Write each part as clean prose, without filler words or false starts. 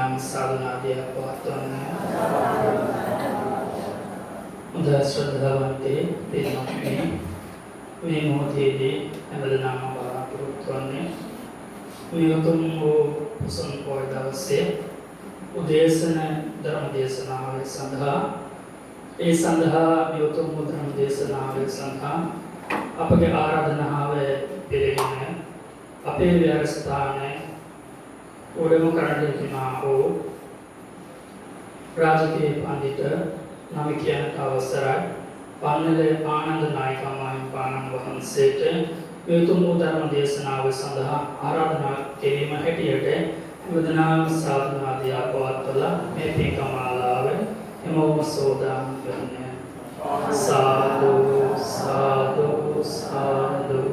හැමදෙනාම සාදුනාදිය පවත්වන්නේ. හොඳ ශ්‍රද්ධාවන්තේ පින්වත්නි, මේ මොහොතේදී හැමදෙනාම බලාපොරොත්තු වන්නේ මේ උතුම් වූ පොසොන් පොය දවසේ උදේසන ධර්ම දේශනාව සඳහා, ඒ සඳහා මේ උතුම් වූ ධර්ම දේශනාව සඳහා අපගේ ආරාධනාව පිළිගෙන අපේ විහාරස්ථානයේ උඩම කරන්න හිටිනා වූ රාජකීය පඬිත නම කියන්නට අවසරයි පන්නලේ ආනන්ද නායක මාහිමිපාණන් වහන්සේට මේ උතුම් වූ ධර්ම දේශනාව සඳහා ආරාධනා කිරීම හැටියට හැමදෙනාම සාදුනාදිය පවත්වලා මේ පින්කම මාලාව හැමෝම සෝදානම් වෙන්නේ. සාදු සාදු සාදු.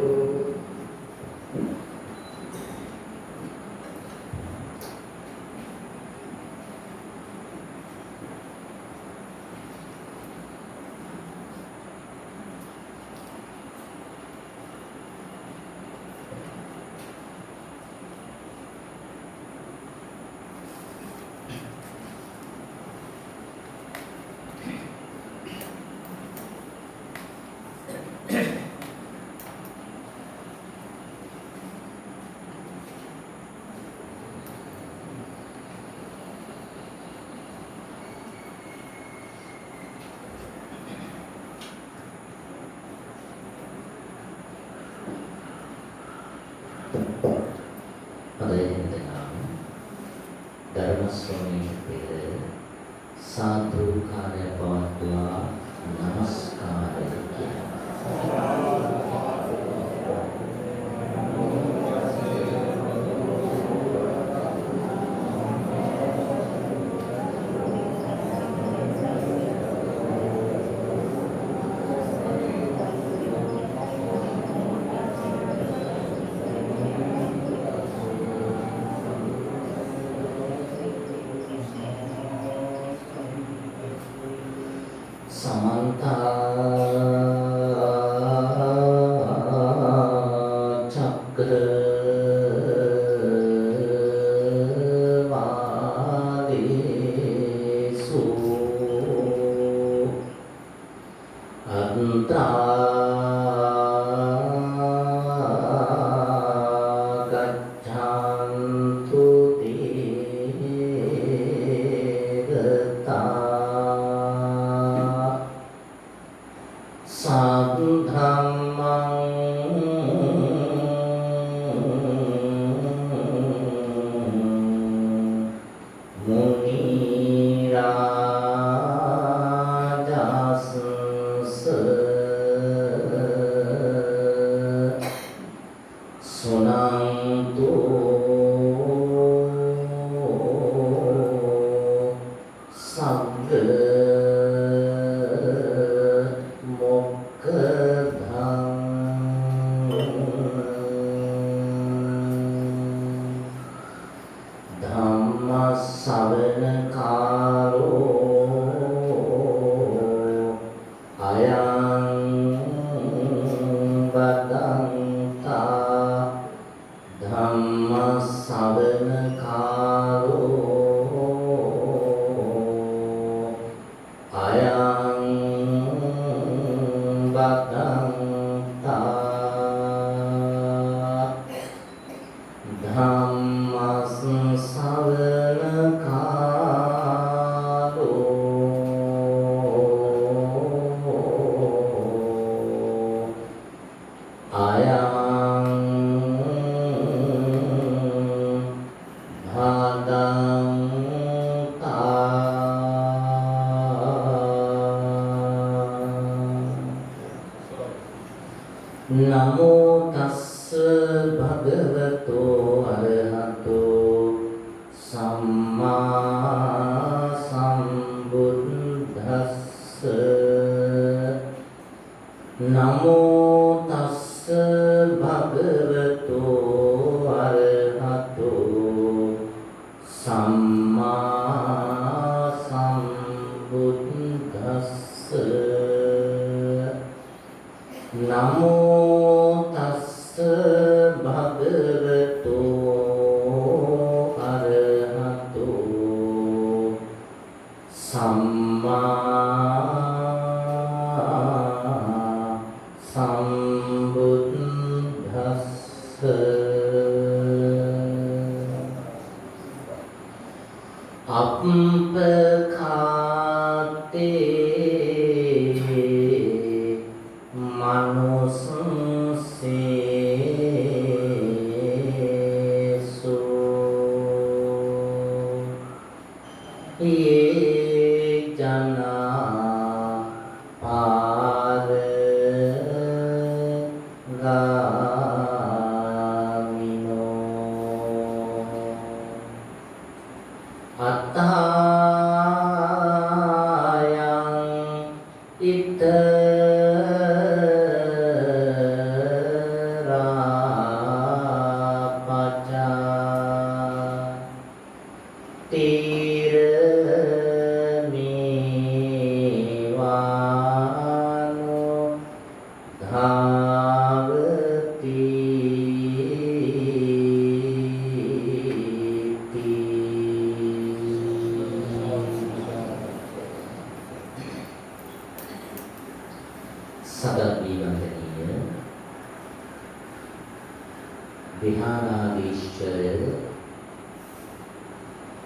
ධර්ම ශ්‍රවණය පෙර සාධුකාරය පවත්වා නමස්කාරය කියනවා. සමන්ත චක්‍රවාලේසු අත්තා ගච්ඡන්තු දේවතා සද්ධම්මං මුනි රාජස්ස සුනන්තු සග්ග මොක්ඛදං. ධම්ම ශ්‍රවණ කාලෝ අයං බදන්තා. ධම්ම ශ්‍රවණ කාලෝ අයං බදන්තා. ධම්ම ශ්‍රවණ කාලෝ අයං බදන්තා. නමෝ තස්ස භගවතෝ අරහතෝ සම්මා සම්බුද්දස්ස. නමෝ තස්ස භගවතෝ අරහතෝ සම්මා සම්බුද්දස්ස. නමෝ තස්ස භගවතෝ අරහතෝ සම්මා සම්බුද්දස්ස. අප්පඛාතේ මනුස්සේසු යේ ජනා පාර ගාමිනෝ අත්තායං ඉතරා පචා තීරමේවානෝ ධාවති. සදා වන්දනීය විහාරාධීශ්වර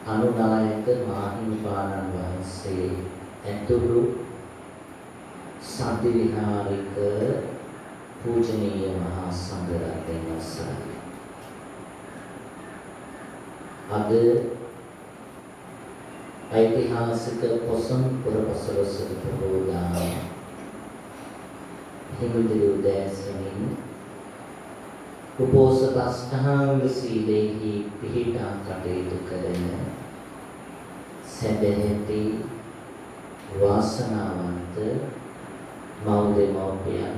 අනුනායක මාහිමිපාණන් වහන්සේ ඇතුළු සන්ති විහාරික පූජනීය මහා සංඝරත්නයන් අවසරයි. අද ඓතිහාසික පොසොන් පුර පසළොස්වක පොහෝදා හිමිදිරි උදෑසනින් උපෝසථ අෂ්ටාංග සීලෙහි පිහිටා කටයුතු කරන සැදැහැති වාසනාවන්ත මව් දෙමව්පියන්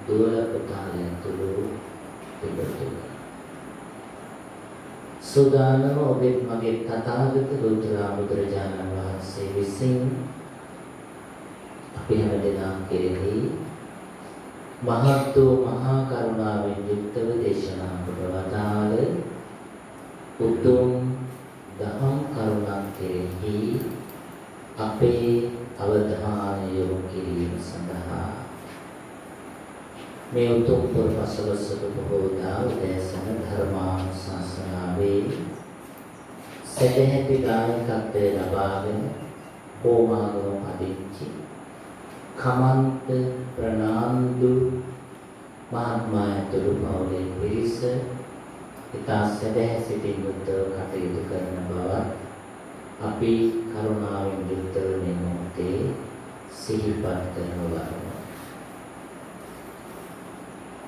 දුව පුතාලා ඇතුළු පිළිතුරු සූදානම ඔබෙත් මගේ තථාගත ලෝතර බුදුරජාණන් වහන්සේ විසින් අපි හැම දෙනා කෙරෙහි මහත් වූ මහා කරුණාවෙන් යුක්තව දේශනා කොට වදාළ උතුම් දහම් කරුණක් කෙරෙහි අපේ අවධානය යොමු කිරීම සඳහා මේ උතුම් පුර පසළොස්වක පොහෝදා උදෑසන ධර්මානුශාසනාවේ සැදැහැති දායකත්වය ලබාගෙන හෝමාගම පදිංචි කමන්ත ප්‍රනාන්දු මහත්මයා ඇතුළු පවුලේ පිරිස ඉතා සැදැහැ සිතින් යුක්තව කටයුතු කරන බවත් අපි කරුණාවෙන් යුක්තව මේ මොහොතේ සිහිපත් කරනු ලබනවා.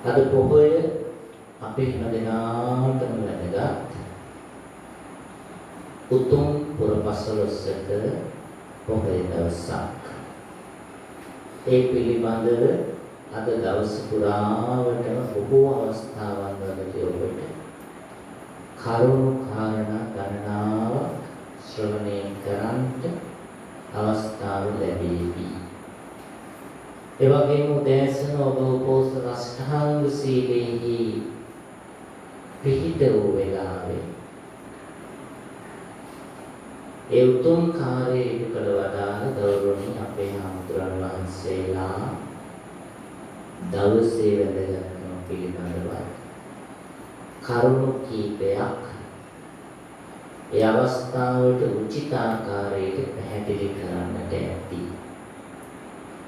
අද පොහොය අපේ හැම දෙනාටම වැදගත් උතුම් පුර පසළොස්වක පොහොය දවසක්. ඒ පිළිබඳව අද දවස පුරාවටම බොහෝ අවස්ථාවන් වලදී ඔබට කරුණු කාරණා ගණනාවක් ශ්‍රවණය කරන්ට අවස්ථාව ලැබේවි. ඒ වගේම උදෑසන ඔබ උපෝසථ අෂ්ටාංග සීලෙහි පිහිට වූ වෙලාවේ ඒ උතුම් කාර්යය ඉටු කළ වදාළ ගෞරවනීය අපේ හාමුදුරන් වහන්සේලා දවසේ වැදගත්කම පිළිබඳව කරුණු කීපයක් ඒ අවස්ථාවට උචිත ආකාරයට පැහැදිලි කරන්නට ඇති.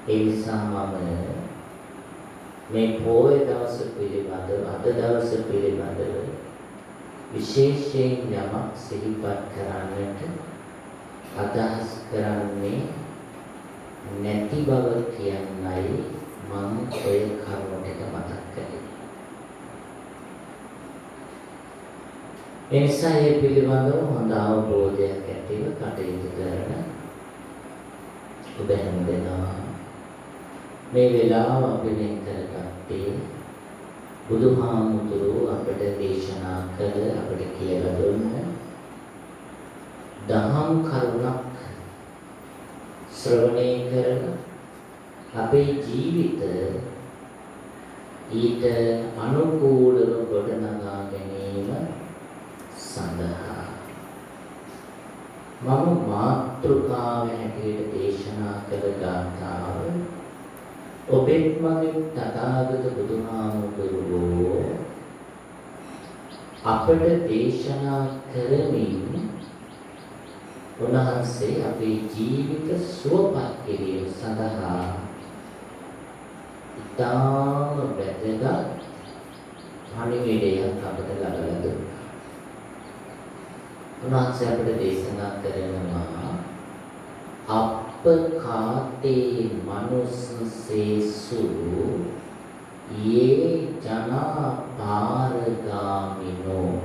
ඒ නිසා මම මේ පොය දවස පිළිබඳව අද දවස පිළිබඳව විශේෂයෙන් යමක් සිහිපත් කරන්නට අදහස් කරන්නේ නැති බව කියන්නයි මම ඔය කරුණු ටික මතක් කළේ. ඒ නිසා මේ පිළිබඳව හොඳ අවබෝධයක් ඇතිව කටයුතු කරන ඔබ හැම දෙනා මේ වෙලාව අපි වෙන් කරගත්තේ බුදුහාමුදුරුවෝ අපට දේශනා කළ අපට කියලා දුන්න දහම් කරුණක් ශ්‍රවණය කරන අපේ ජීවිත ඊට අනුකූලව ගොඩනගා ගැනීම සඳහා මම මාත් මාතෘකාව හැටියට දේශනා කළ ගාථාව ඔබෙත් මගේ තථාගත බුදුහාමුදුරුවෝ අපට දේශනා කරමින් උන්වහන්සේ අපේ ජීවිත සුවපත් කිරීම සඳහා ඉතාම වැදගත් පණිවිඩයක් අපට ලබා දුන්නා. උන්වහන්සේ අපට දේශනා කරනවා අප්පකාතේ මනුස්සේසු යේ ජනා පාරගාමිනෝ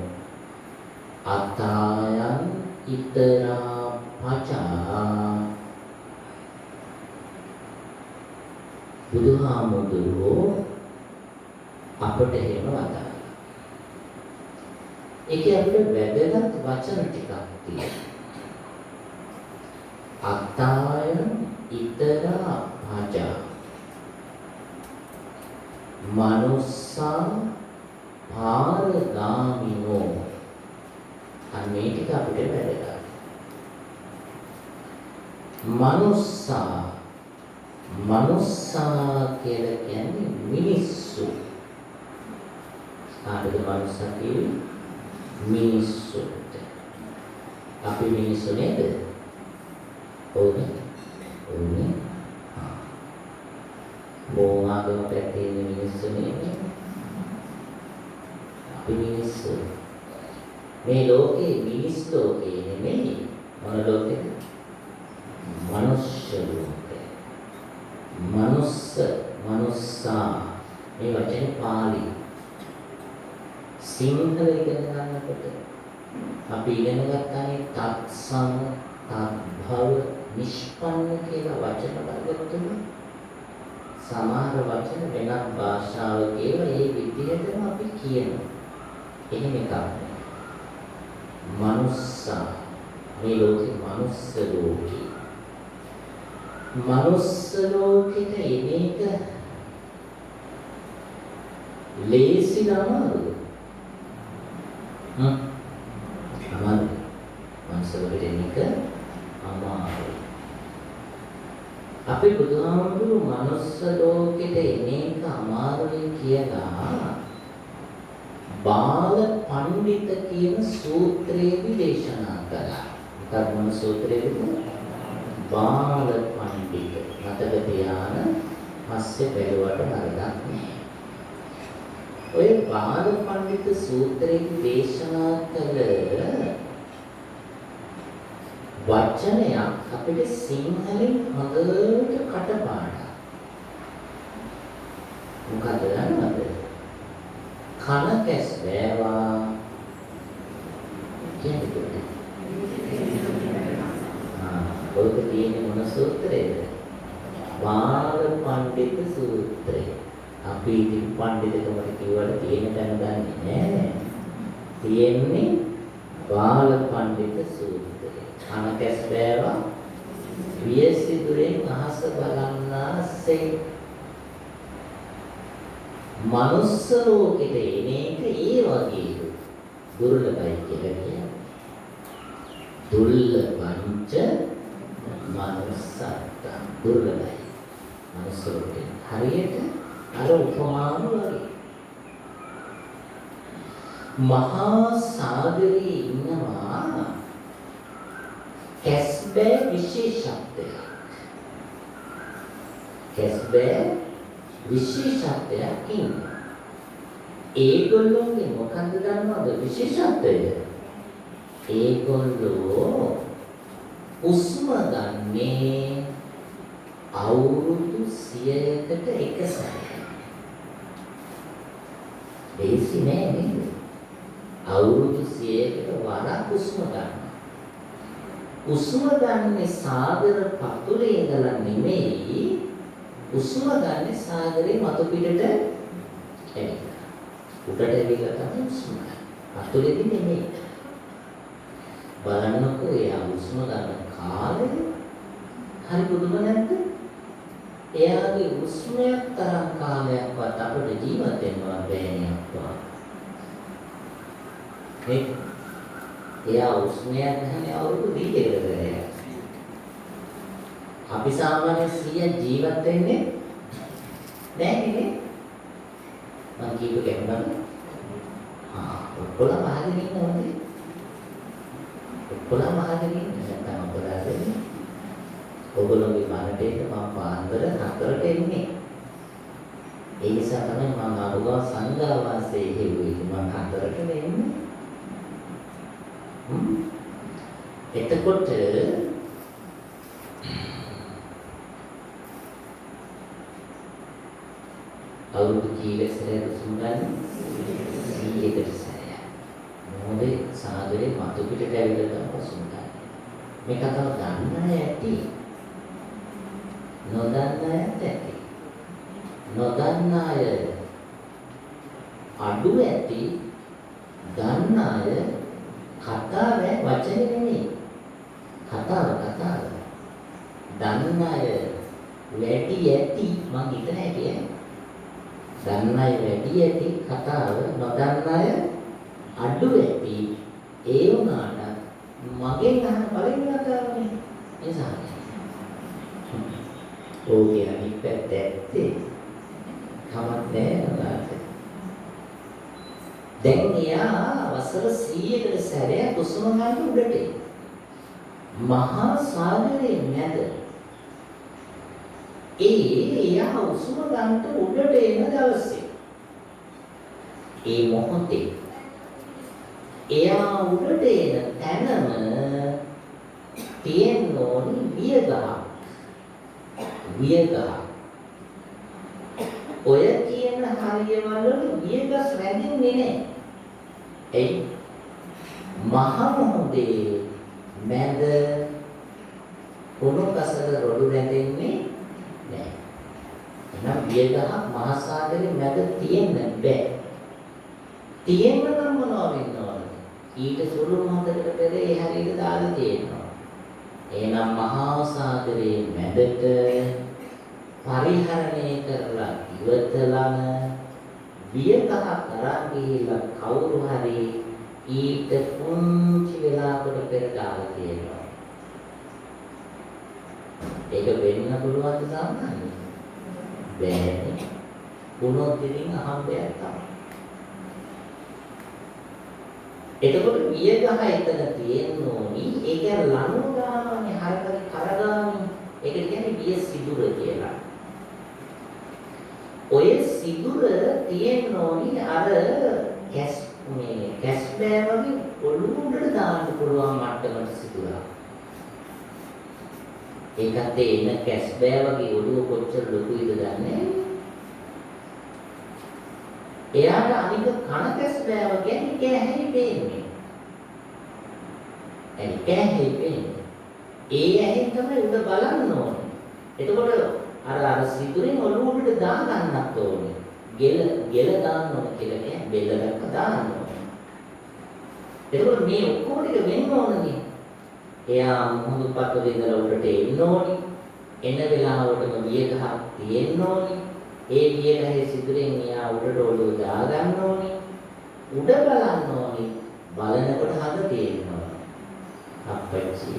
අතායන් ඉතරා පචා. බුදුහාමුදුරුවෝ අපට එහෙම වදාළා. ඒකේ අපිට වැදගත් වචන ටිකක් තියෙනවා. අතායන් ඉතරා පචා, මනුස්සා පාරගාමිනෝ. අන්න මේ ටික අපිට වැදගත්. මනුස්සා, මනුස්සා කියලා කියන්නේ මිනිස්සු. කාටද මනුස්සා කියන්නේ? මිනිස්සුන්ට. අපි මිනිස්සු නේද? ඔව්නේ. ඔව්නේ. මෝ ආගම පැත්තේ ඉන්න මිනිස්සු නේද? අපි මිනිස්සු. මේ ලෝකේ මිනිස් ලෝකේ නෙමෙයි. මොන ලෝකෙද? මනුෂ්‍ය ලෝකය. මනුස්ස, මනුස්සා මේ වචනේ පාලි. සිංහල ඉගෙන ගන්නකොට අපි ඉගෙන ගත්තානේ තත්සම, තත්භව, නිෂ්පන්න කියලා වචන වර්ග තුන. සමහර වචන වෙනත් භාෂාවක ඒවා ඒ විදිහටම අපි කියනවා. එහෙම එකක් නෑ. මනුස්සා මේ ලෝකේ මනුස්ස ලෝකේ. මනුස්ස ලෝකෙට එන එක ලේසිද අමාරුද? අමාරුයි. මනුස්ස ලෝකෙට එන එක අමාරුයි. අපි බුදුහාමුදුරුවෝ මනුස්ස ලෝකෙට එන එක අමාරුයි කියලා බාල පණ්ඩිත කියන සූත්‍රයේදී දේශනා කළා. මොකක්ද මොන සූත්‍රයේද? බාල පණ්ඩිත. මතක තියාන පස්සේ බැලුවට වරදක් නෑ. ඔය බාල පණ්ඩිත සූත්‍රයේදී දේශනා කළ වචනයක් අපිට සිංහලෙන් හොඳට කටපාඩම්. මොකද දන්නවද? කන කැස් බෑවා කියන්නේ. ආ, ඔයක තියෙන්නේ මොන සූත්‍රයේද? බාල පණ්ඩිත සූත්‍රය. අපි ඉතින් පණ්ඩිතකමට කිව්වට තියෙන තැන දන්නේ නෑ. තියෙන්නේ බාල පණ්ඩිත සූත්‍රය. කන කැස් බෑවා වියසිදුරෙන් අහස බලන්නාසේ. මනුස්ස ලෝකෙට එන එක ඒ වගේ දුර්ලභයි කියලා කියන්නේ. දුර්ලභංච මනුස්සත්ත, දුර්ලභයි මනුස්ස ලෝකෙ. හරියට අර උපමාව වගේ. මහා සාගරේ ඉන්නවා කැස්බෑ විශේෂත්වයක්. කැස්බෑ විශේෂත්වයක් ඉන්නවා. ඒගොල්ලෝගේ මොකන්ද දන්නවද විශේෂත්වය? ඒගොල්ලෝ හුස්ම ගන්නේ අවුරුදු 100කට එක සැරයක්. ලේසි නෑ නේද? අවුරුදු 100කට වරක් හුස්ම ගන්නවා. හුස්ම ගන්නේ සාගර පතුලේ ඉඳලා නෙමෙයි, හුස්ම ගන්නේ සාගරේ මතු පිටට ඇවිල්ලා. උඩට ඇවිල්ලා තමයි හුස්ම ගන්න. පතුලේදී නෙමෙයි. බලන්නකෝ එයා හුස්ම ගන්න කාලය හරි පුදුම නැද්ද? එයාගේ හුස්මයක් තරම් කාලයක්වත් අපිට ජීවත් වෙන්න බෑනේ අප්පා. නේ? එයා හුස්මයක් ගන්න අවුරුදු 100කට සැරයක්. අපි සාමාන්‍ය 100 ජීවත් වෙන්නේ නෑ නේ. මං කියපු කැමරම ආ ඔක්කොම අහගෙන ඉන්න හොඳේ. ඔක්කොම අහගෙන ඉන්න නැත්නම් අපරාධ වෙන්නේ. ඔයගොල්ලෝගේ බණට එන්න මං පාන්දර 4ට එන්නේ. ඒ නිසා තමයි මං ආපු ගමන් සංඝාවාසයේ හෙව්වේ. මං 4ට එන්නේ. එතකොට අවුරුදු කීයක සැරයක් උසුම් ගන්න? 100කට සැරයක්. මොහොතේ සාගරේ මතු පිටට ඇවිල්ලා තමයි උසුම් ගන්න. මේ කතාව දන්න අය ඇති. නොදන්න අයත් ඇති. නොදන්න අය අඩු ඇති. දන්න අය කතාව වචනේ නෙමෙයි. කතාව කතාව. දන්න අය වැඩි ඇති මං හිතන හැටි ඈ. දන්න අය වැඩි ඇති කතාව නොදන්න අය අඩු ඇති. ඒ වුණාට මගෙන් අහන පළවෙනි කතාවනේ. ඒ නිසා ඕකේ අනිත් පැත්ත ඇත්තේ කමක් නෑ නේද? දැන් එයා වසර 100කට සැරයක් කුසුම ගන්න උඩට මහා සාගරයේ මැද ඒ එයා උසුම ගන්නට උඩට එන දවසේ ඒ මොහොතේ එයා උඩට එන තැනම තියෙන්න ඕනි වියගහක්. වියගහක්. ඔය කියන හරියවල වල වියගස් රැඳෙන්නේ නැහැ. එයි මහ මොහොතේ මැද කුණු කසල රොඩු රැඳෙන්නේ නැහැ. එහෙනම් වියගහක් මහා සාගරේ මැද තියෙන්න බෑ. තියෙන්න නම් මොනවා වෙන්න ඕනද? ඊට සුළු මොහොතකට පෙර ඒ හරියට දාලා තියෙනවා. එහෙනම් මහා සාගරේ මැදට පරිහරණය කරලා ඉවතලන වියගහක් අරන් ගිහිල්ලා කවුරු හරි ඊට පුංචි වෙලාවකට පෙර දාලා තියෙනවා. ඒක වෙන්න පුළුවන්ද සාමාන්‍යයෙන්? බෑනේ. වුණොත් ඉතින් අහම්බයක් තමයි. එතකොට වියගහ එතන තියෙන්න ඕනි. ඒක ලණු ගානනේ හරකගේ කරගානේ. ඒකට කියන්නේ විය සිදුර කියලා. ඔය සිදුර තියෙන්න ඕනි අර කැස් මේ කැස් බෑ වගේ ඔළුව උඩට දාන්න පුළුවන් මට්ටමට සිදුරක්. ඒකත් ඒ එන කැස් බෑ වගේ ඔළුව කොච්චර ලොකුයිද දන්නේ? එයාට අනික කන කැස් බෑව කියන්නේ කෑහැයි පේන්නේ. ඒ කෑහැයි පේන්නේ. ඒ ඇහෙන් තමයි උඩ බලන්න ඕනේ. එතකොට අර අර සිදුරෙන් ඔළුව උඩට දා ගන්නත් ඕනේ. ගෙල ගෙල දාන්න ඕන කියලා කියන්නේ බෙල්ල දක්වා දාන්න ඕනේ. එතකොට මේ ඔක්කොම ටික වෙන්න ඕනනේ. එයා මුහුදු පතුලේ ඉඳලා උඩට එන්න ඕනි. එන වෙලාවටම වියගහක් තියෙන්න ඕනි. ඒ වියගහේ සිදුරෙන් එයා උඩට ඔළුව දා ගන්න ඕනි. උඩ බලන්න ඕනි. බලනකොට හද තියෙන්න ඕනි. අප්පච්චි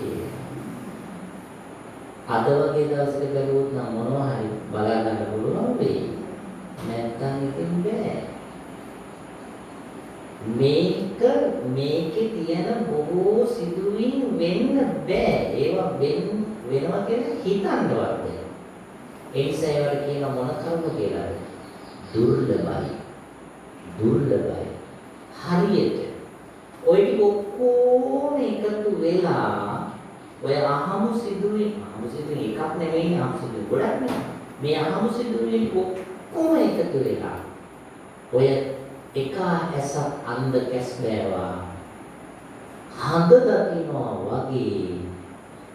අද වගේ දවසක බැලුවොත් නම් මොනවා හරි බලා ගන්න පුළුවන් වෙයි. නැත්තම් ඉතින් බෑ. මේක මේකේ තියෙන බොහෝ සිදුවීම් වෙන්න බෑ. ඒවා වෙනවා කියලා හිතන්නවත් බෑ. ඒ නිසා ඒවට කියන මොන කර්ම කියලාද? දුර්ලභයි. දුර්ලභයි. හරියට ඔය ටික ඔක්කොම එකතු වෙලා ඔය අහමු සිදුවීම් අහමු සිදුවීම් එකක් නෙවෙයි අහමු සිදුවීම් ගොඩක් නේ. මේ අහමු සිදුවීම් ඔක්කොම එකතු වෙලා ඔය එක ඇසක් අන්ධ කැස් බෑවා හඳ දකින්නවා වගේ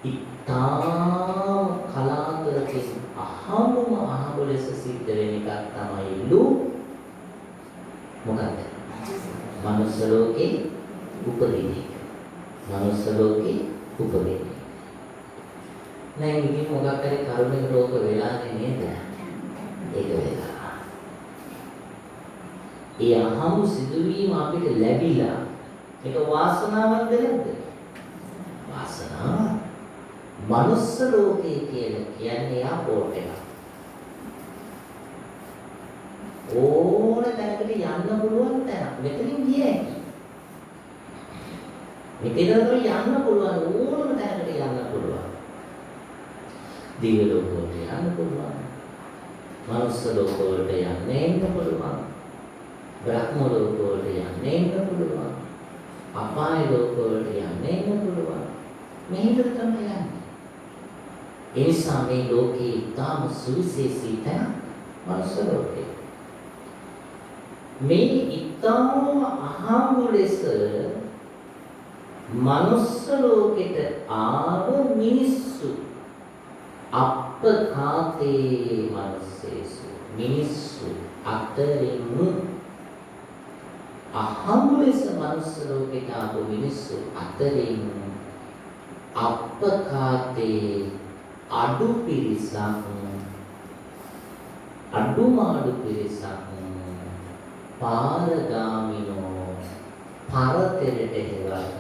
ඉතාම කලාතුරකින් අහමුම අහඹ ලෙස සිද්ධ වෙන එකක් තමයි ලු මොකද්ද? මනුස්ස ලෝකේ උපදින එක. මනුස්ස ලෝකේ උපදින එක. දැන් ඉතින් මොකක් හරි කරුණක රෝග වෙලානේ නේද? ඒක වෙලා. ඒ අහමු සිදුවීම අපිට ලැබිලා ඒක වාසනාවක්ද නැද්ද? වාසනාවක්. මනුස්ස ලෝකය කියලා කියන්නේ එයාපෝට් එකක්. ඕන තැනකට යන්න පුළුවන් තැනක්. මෙතනින් ගිය හැකි. මෙතන තමයි යන්න පුළුවන් ඕනම තැනකට යන්න පුළුවන්. දිව්‍ය ලෝක වලට යන්න පුළුවන්. මනුස්ස ලෝක වලට යන්න එන්න පුළුවන්. බ්‍රහ්ම ලෝක වලට යන්න එන්න පුළුවන්. අපාය ලෝක වලට යන්න එන්න පුළුවන්. මෙහෙට තමයි යන්නේ. ඒ නිසා මේ ලෝකේ ඉතාම සුවිශේෂී තැන මනුස්ස ලෝකේ. මේ ඉතාම අහඹු ලෙස මනුස්ස ලෝකෙට ආව මිනිස්සු අප්පකාතේ මනුස්සේසු මිනිස්සු අතරින් අහඹු ලෙස මනුස්ස ලෝකෙට ආපු මිනිස්සු අතරින් අප්පකාතේ අඩු පිරිසක් අඩුමාඩු පිරිසක් පාරගාමිනෝ පරතරට හෙවත්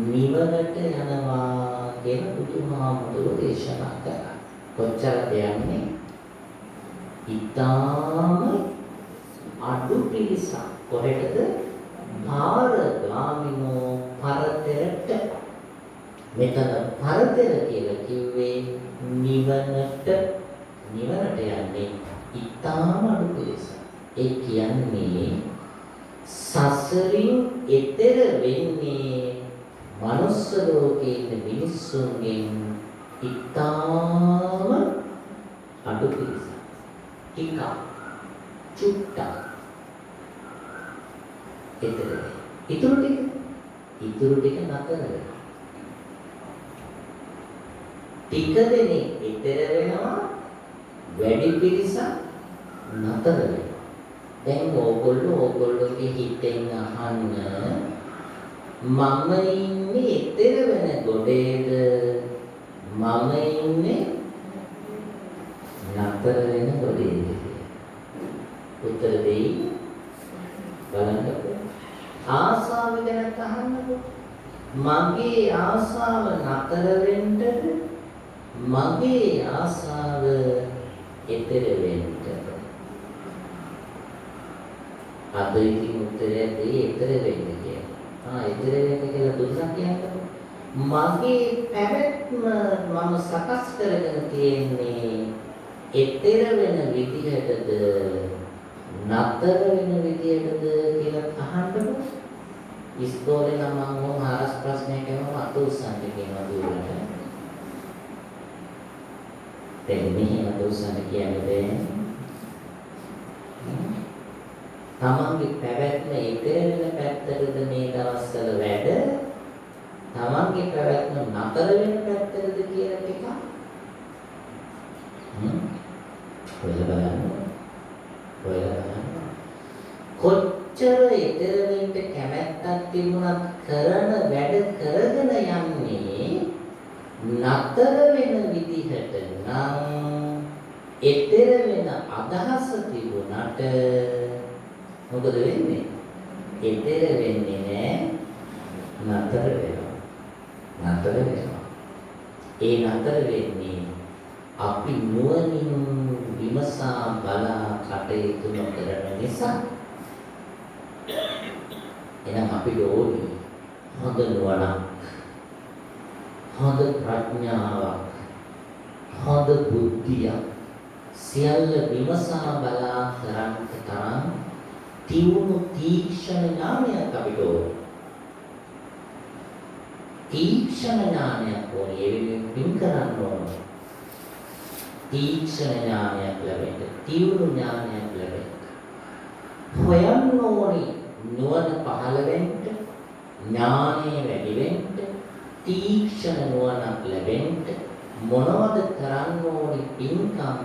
නිවනට යනවා කියලා බුදුහාමුදුරුවෝ දේශනා කළා. කොච්චරද යන්නේ? ඉතාම අඩු පිරිසක්. කොහෙටද? පාරගාමිනෝ පරතරට. මෙතන පරතර කියලා කිව්වේ නිවනට. නිවනට යන්නේ ඉතාම අඩු පිරිසක්. ඒ කියන්නේ සසරින් එතෙර වෙන්නේ මනුස්ස ලෝකේ ඉන්න මිනිස්සුන්ගෙන් ඉතාම අඩු පිරිසක්. ටිකක් චුට්ටක් එතෙර වෙන්නේ. ඉතුරු ටික නතර වෙනවා. ටික දෙනෙක් එතෙර වෙනවා, වැඩි පිරිසක් නතර වෙනවා. දැන් ඕගොල්ලෝ ඕගොල්ලෝගේ හිතෙන් අහන්න, මම ඉන්නේ එතෙර වෙන ගොඩේද, මම ඉන්නේ නතර වෙන ගොඩේද කියලා උත්තර දෙයි බලන්නකෝ. ආසාව ගැන අහන්නකෝ. මගේ ආසාව නතර වෙන්නද, මගේ ආසාව එතෙර වෙන්නද? අද ඉතින් උත්තරයක් දෙයි එතෙර වෙන්න කියලා. ආ එතෙර වෙන්න කියලා දුන්නා කියන්නකෝ. මගේ පැවැත්ම මම සකස් කරගෙන තියෙන්නේ එතෙර වෙන විදිහටද නතර වෙන විදිහටද කියලා අහන්නකෝ. ඉස්කෝලේ නම් මම ඕම හරස් ප්‍රශ්නයක් අහුවම අත උස්සන්න කියනවා දුවලට. දැන් මෙහෙම අත උස්සන්න කියන්නේ බෑනේ. තමන්ගේ පැවැත්ම එතෙර වෙන පැත්තටද මේ දවස්වල වැඩ, තමන්ගේ පැවැත්ම නතර වෙන පැත්තටද කියලා ටිකක් හොයලා බලන්න. හොයලා බලන්න. කොච්චර එතෙර වෙන්න කැමැත්තක් තිබුණත් කරන වැඩ කරගෙන යන්නේ නතර වෙන විදිහට නම් එතෙර වෙන අදහස තිබුණාට මොකද වෙන්නේ? එතෙර වෙන්නේ නෑ, නතර වෙනවා. නතර වෙනවා. ඒ නතර වෙන්නේ අපි නුවණින් විමසා බලා කටයුතු නොකරන නිසා. එහෙනම් අපිට ඕනි හොඳ නුවණක්, හොඳ ප්‍රඥාවක්, හොඳ බුද්ධියක්, සියල්ල විමසා බලා කරන්න තරම් තියුණු තීක්ෂණ ඥානයක් අපිට ඕන. තීක්ෂණ ඥානයක් ඕනේ. ඒ වෙනුවෙන් පින් කරන්න ඕන. තීක්ෂණ ඥානයක් ලැබෙන්න, තියුණු ඥානයක් ලැබෙන්න හොයන්න ඕනි. නුවණ පහළ වෙන්න, ඥානය වැඩි වෙන්න, තීක්ෂණ නුවණක් ලැබෙන්න මොනවද කරන්න ඕනි පින්කම්,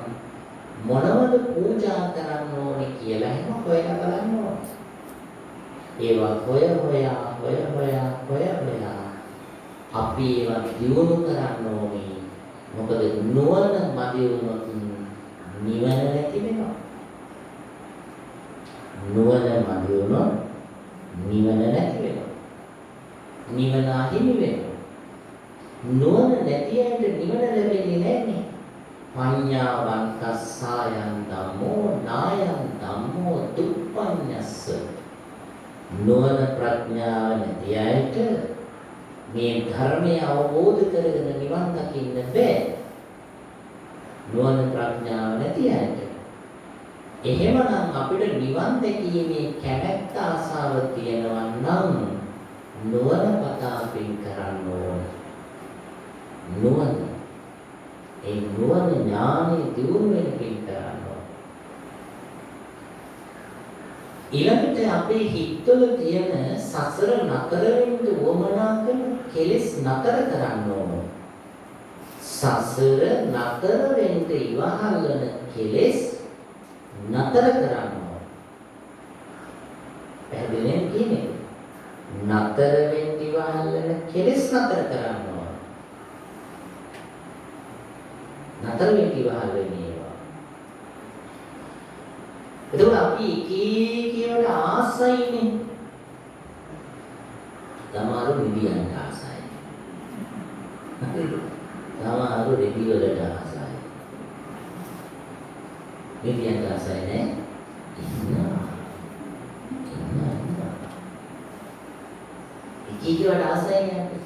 මොනවද පූජා කරන්න ඕනි කියලා එහෙම හොයලා බලන්න ඕනි. ඒවා හොය හොයා හොය හොයා හොය හොයා අපි ඒවා දියුණු කරන්න ඕනි. මොකද නුවණ මදි වුණොත් නිවන නැති වෙනවා. නුවණ මදි වුණොත් නිවන නැති වෙනවා. නිවන අහිමි වෙනවා. නුවණ නැති අයට නිවන ලැබෙන්නේ නැන්නේ. පඤ්ඤාවන්තස්සායන් ධම්මෝ නායං ධම්මෝ දුප්පඤ්ඤස්ස. නුවණ ප්‍රඥාව නැති අයට මේ ධර්මය අවබෝධ කරගෙන නිවන් දකින්න බෑ. නුවණ ප්‍රඥාව නැති අයට. එහෙමනම් අපිට නිවන් දැකීමේ කැමැත්ත ආසාව තියෙනවා නම් නුවණ පතා පින් කරන්න ඕන. නුවණ, ඒ නුවණ ඥානෙ දියුණු වෙන පින් කරන්න ඕන. ඊළඟට අපේ හිතවල තියෙන සසර නතර වෙන්න උවමනා කරන කෙලෙස් නතර කරන්න ඕන. සසර නතර වෙන්න ඉවහල් වෙන කෙලෙස් නතර කරන්න ඕන. පැහැදිලිද කියන්නේ? නතර වෙන්න ඉවහල් වෙන කෙලෙස් නතර කරන්න ඕන. නතර වෙන්න ඉවහල් වෙන්නේ ඒවා. එතකොට අපි එක එක ඒවාට ආසයිනේ. සමහරු නිදියන්ට ආසයි. හරිද? සමහරු රෙදි වලට ආසයි. නිදියන්ට ආසයි නෑ. ඉන්නවා. ඉන්නවා. එක එක ඒවාට ආසයි නෑ අපි.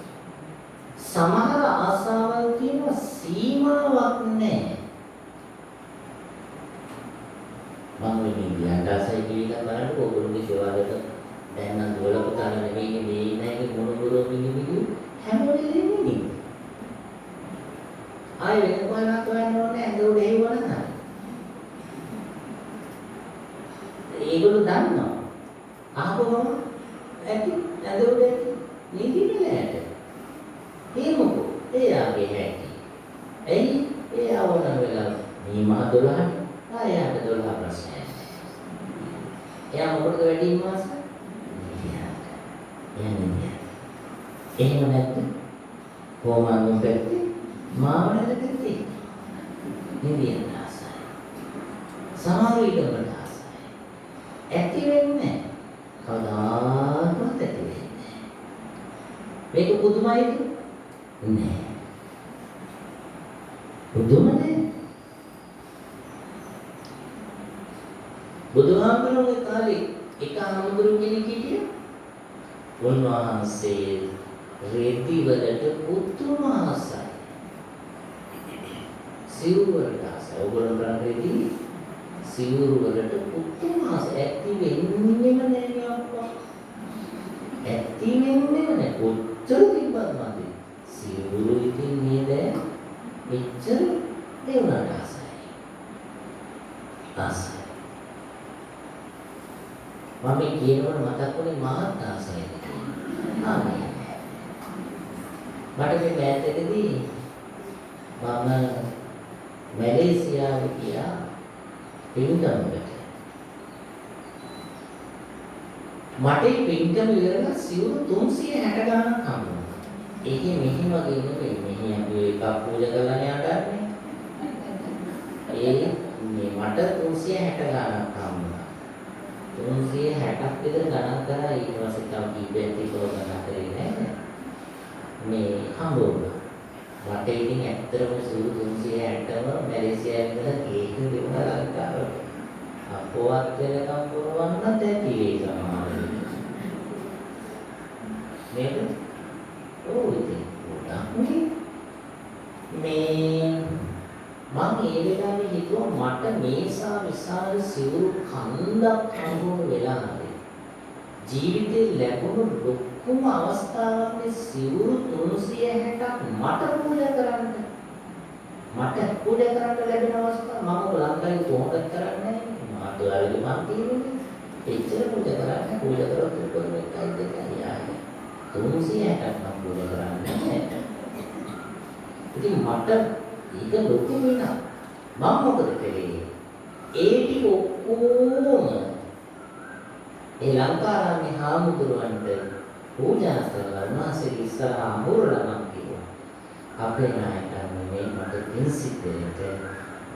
සමහර ආසාවල් තියෙනවා සීමාවක් නෑ. මම මේ නිදියන්ට ආසයි කියන එක බලන්නකො ඔයගොල්ලෝගේ ගෙවල් වලට දැන් නම් දුවලා පුතාලා නෙමෙයි මේ ඉන්නේ මොන ගුරුව මිනිමිනි හැම වෙලේම නිදි. ආයෙ වෙන කොහෙවත් හොයන්න ඕනේ ඇඳ උඩ හෙව්වනම් හරි. ඒගොල්ලෝ දන්නවා. ආපහු ගම ඇති ඇඳ උඩ ඇති නිදි නෑට. ඒ මොකෝ? එයාගේ හැටි. ඇයි එයා ඕන වෙලාව මේ මහ 12ට ආයෙ 12 ප්‍රශ්නයක්. එයා මොකටද වැඩි ඉන්න ආස? නිදියට. එයා නිදියට. එහෙම නැත්නම් කොමාංගම් පැත්තේ මාවනල පැත්තේ නිදියට ආසයි. සමහර ඊළඟට ආසයි. ඇති වෙන්නේ කවදාකවත් ඇති වෙන්නේ නැහැ. මේක පුදුමයිද? නෑ. පුදුම නෑ. බුදුහාමුදුරුවෝගේ කාලේ එක හාමුදුරුවෝ කෙනෙක් හිටියා. උන්වහන්සේ රෙදි වලට පුදුම ආසයි. සිවුරු වලට ආසයි. ඔයගොල්ලෝ කරන් රෙදි සිවුරු වලට පුදුම ආසයි. ඇති වෙන්නෙම නෑ නේ අප්පා. ඇති වෙන්නෙම නෑ. කොච්චර තිබ්බත් මදි. සිවුරු ඉතින් නේද? එච්චර ඒ වුණාට ආසයි. ආසයි. මම මේ කියනකොට මතක් වුණේ මාත් ආසයිද කියලා. ආ මට මේ මෑතකදී මම මැලේසියාවේ ගියා පින්කමකට. මට මේ පින්කම ඉවරලා සිවුරු 360 ගාණක් හම්බ වුණා. ඒකේ මෙහි වගේ නෙවෙයි. මෙහි අපි එකක් පූජා කරලානේ අඬන්නේ. ඒ මේ මට 360 ගාණක් හම්බ වුණා. 360ක් විතර ගණන් කරා. ඊට පස්සේ තව කීපයක් තිබ්බව ගණන් කරේ නෑ. මේ හම්බ වුණා. මට ඉතින් ඇත්තටම සිවුරු 360ම මැලේසියාවේ ඉඳලා ගේන්න තිබුණා ලංකාවට. අපවත් වෙනකම් පුරවන්නත් ඇති වෙයි සමහර වෙලාවට. නේද? ඔව් ඉතින් ගොඩක් මේ මං ඒ වෙලාවේ හිතුවා මට මේසා විශාල සිවුරු කන්දක් හම්බ වුණ වෙලාවේ ජීවිතේ ලැබුණු ලොකුම අවස්ථාවක් මේ සිවුරු 360ක් මට පූජා කරන්න. මට පූජා කරන්න ලැබෙන අවස්ථාව මම ලංකාවේ කොහොමද කරන්නේ? මාත් ඔයාලගේ මං තියෙන්නේ. එච්චර පූජා කරන්නේ පූජා කරොත් උපරිම 1යි 2යි ආයේ 360ක් මම පූජා කරන්නේ නැහැ. ඉතින් මට ඒක ලොකු වෙනක්. මම මොකද කළේ? ඒ ටික ඔක්කොම ඒ ලංකාරාමේ හාමුදුරුවන්ට පූජා කරලා උන්වහන්සේගේ ඉස්සරහා අඹරලා මං කිව්වා අපේ නායකයන් මේ මට පින් සිද්ධ වෙන්න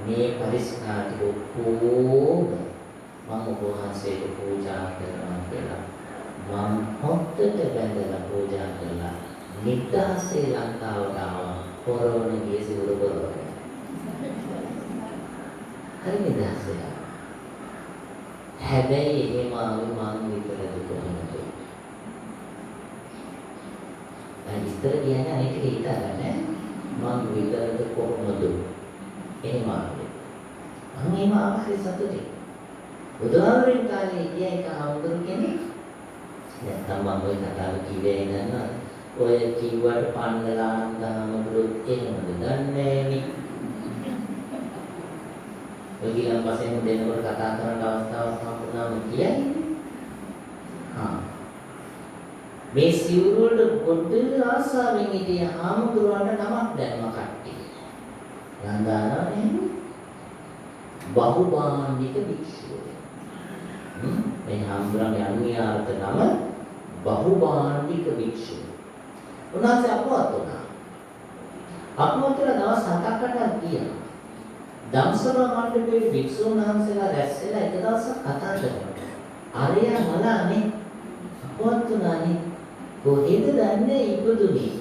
මේ පරිස්කාර ටික ඔක්කොම මම ඔබ වහන්සේට පූජා කරනවා කියලා මං හොද්දට බැඳලා පූජා කළා. නිදහසේ ලංකාවට ආවා. පොරවන ගිය සිවුරු පොරවන. හරි නිදහසේ ආවා. හැබැයි එහෙම ආවේ මං විතරද කොහොමද? දැන් විස්තර කියන්නේ අනිත් ටික හිතා ගන්න. මං විතරද කොහොමද? එහෙම ආවේ. මං එහෙම ආවා හරි සතුටින්. බුදුහාමුදුරන් කාලේ හිටියා එක හාමුදුරු කෙනෙක්. නැත්තම් මං ඔය කතාව කිව්වේ නේද? ඔය කිව්වට පන්නලා ආනන්ද හාමුදුරුවෝ එහෙමද දන්නේ නෑනේ. ඔය ගිලන් පස්සෙන් දෙනකොට කතා කරන්න අවස්ථාවක් හම්බුනාම කියයි. හා මේ සිවුරු වලට ගොඩ ආසාවෙන් හිටිය හාමුදුරුවන්ට නමක් දැම්ම කට්ටිය. නන්දානවා නේද? බහුභාණ්ඩික භික්ෂුව. මේ හාමුදුරන්ගේ අන්‍යාර්ථ නම බහුභාණ්ඩික භික්ෂුව. උන්වහන්සේ අපවත් වුණා. අපවත් වෙලා දවස් 7ක් 8ක් ගියා. ධම්සභා මණ්ඩපයේ භික්ෂුන් වහන්සේලා රැස් වෙලා එක දවසක් කතා කරනවා. අරයා මලානේ අපවත් වුණානේ. කොහෙද දන්නේ ඉපදුනේ?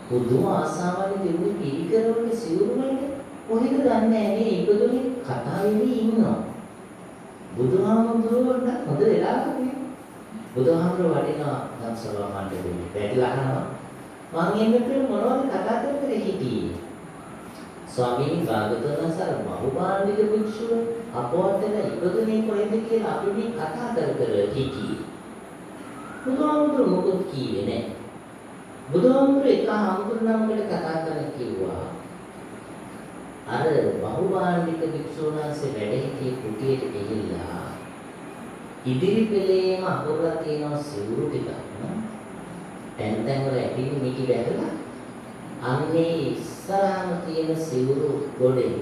පුදුම ආසාවක් තිබුණේ පිරිකර වලට සිවුරු වලට. කොහෙද දන්නේ නේ ඉපදුනේ? කතා වෙවි ඉන්නවා. බුදුහාමුදුරුවෝ නම් හොඳ වෙලාවක නේ. බුදුහාමුදුරුවෝ වටිනවා ධම්සභා මණ්ඩපයේ. වැටිලා අහනවා මං එන්න පෙර මොනවද කතා කර කර හිටියේ? ස්වාමීනි භාගතුන් වහන්සේ අර බහුභාණ්ඩික භික්ෂුව අපවත් වෙලා ඉපදුනේ කොහෙද කියලා අපි මේ කතා කර කර හිටියේ. බුදුහාමුදුරුවෝ මොකොත් කිව්වේ නෑ. බුදුහාමුදුරුවෝ එක හාමුදුරු නමකට කතා කරලා කිව්වා අර බහුභාණ්ඩික භික්ෂුන් වහන්සේ වැඩ සිටි කුටියට ගිහිල්ලා ඉදිරි පෙළේම අහුරලා තියෙනවා සිවුරු ටිකක්. තැන් තැන් වල ඇටිලි මිටි වැදලා අන්නේ ඉස්සරහම තියෙන සිවුරු ගොඩෙන්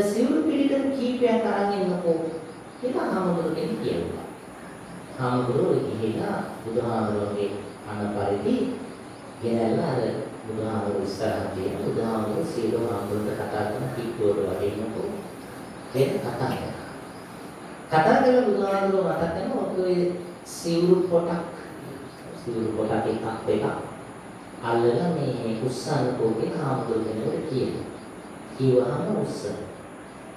සිවුරු පිළිකර කීපයක් අරන් එන්නකෝ කියලා හාමුදුරු කෙනෙක් කියනවා. හාමුදුරුවෝ ගිහිලා බුදුහාමුදුරුවන්ගේ අන පරිදි ගෙනල්ලා අර බුදුහාමුදුරුවෝ ඉස්සරහ තියෙන බුදුහාමුදුරුවෝ සියලු හාමුදුරුවන්ට කතා කරන කිට්ටුවට වඩින්නකෝ කියලා කතා කරා. කතා කරලා බුදුහාමුදුරුවෝ මතක් කරනවා ඔය සිවුරු පොටක් එකක් දෙකක් අල්ලලා මේ උස්සන්නකෝ කියලා හාමුදුරුවෝ කෙනෙකුට කියනවා. කිව්වහම උස්සන.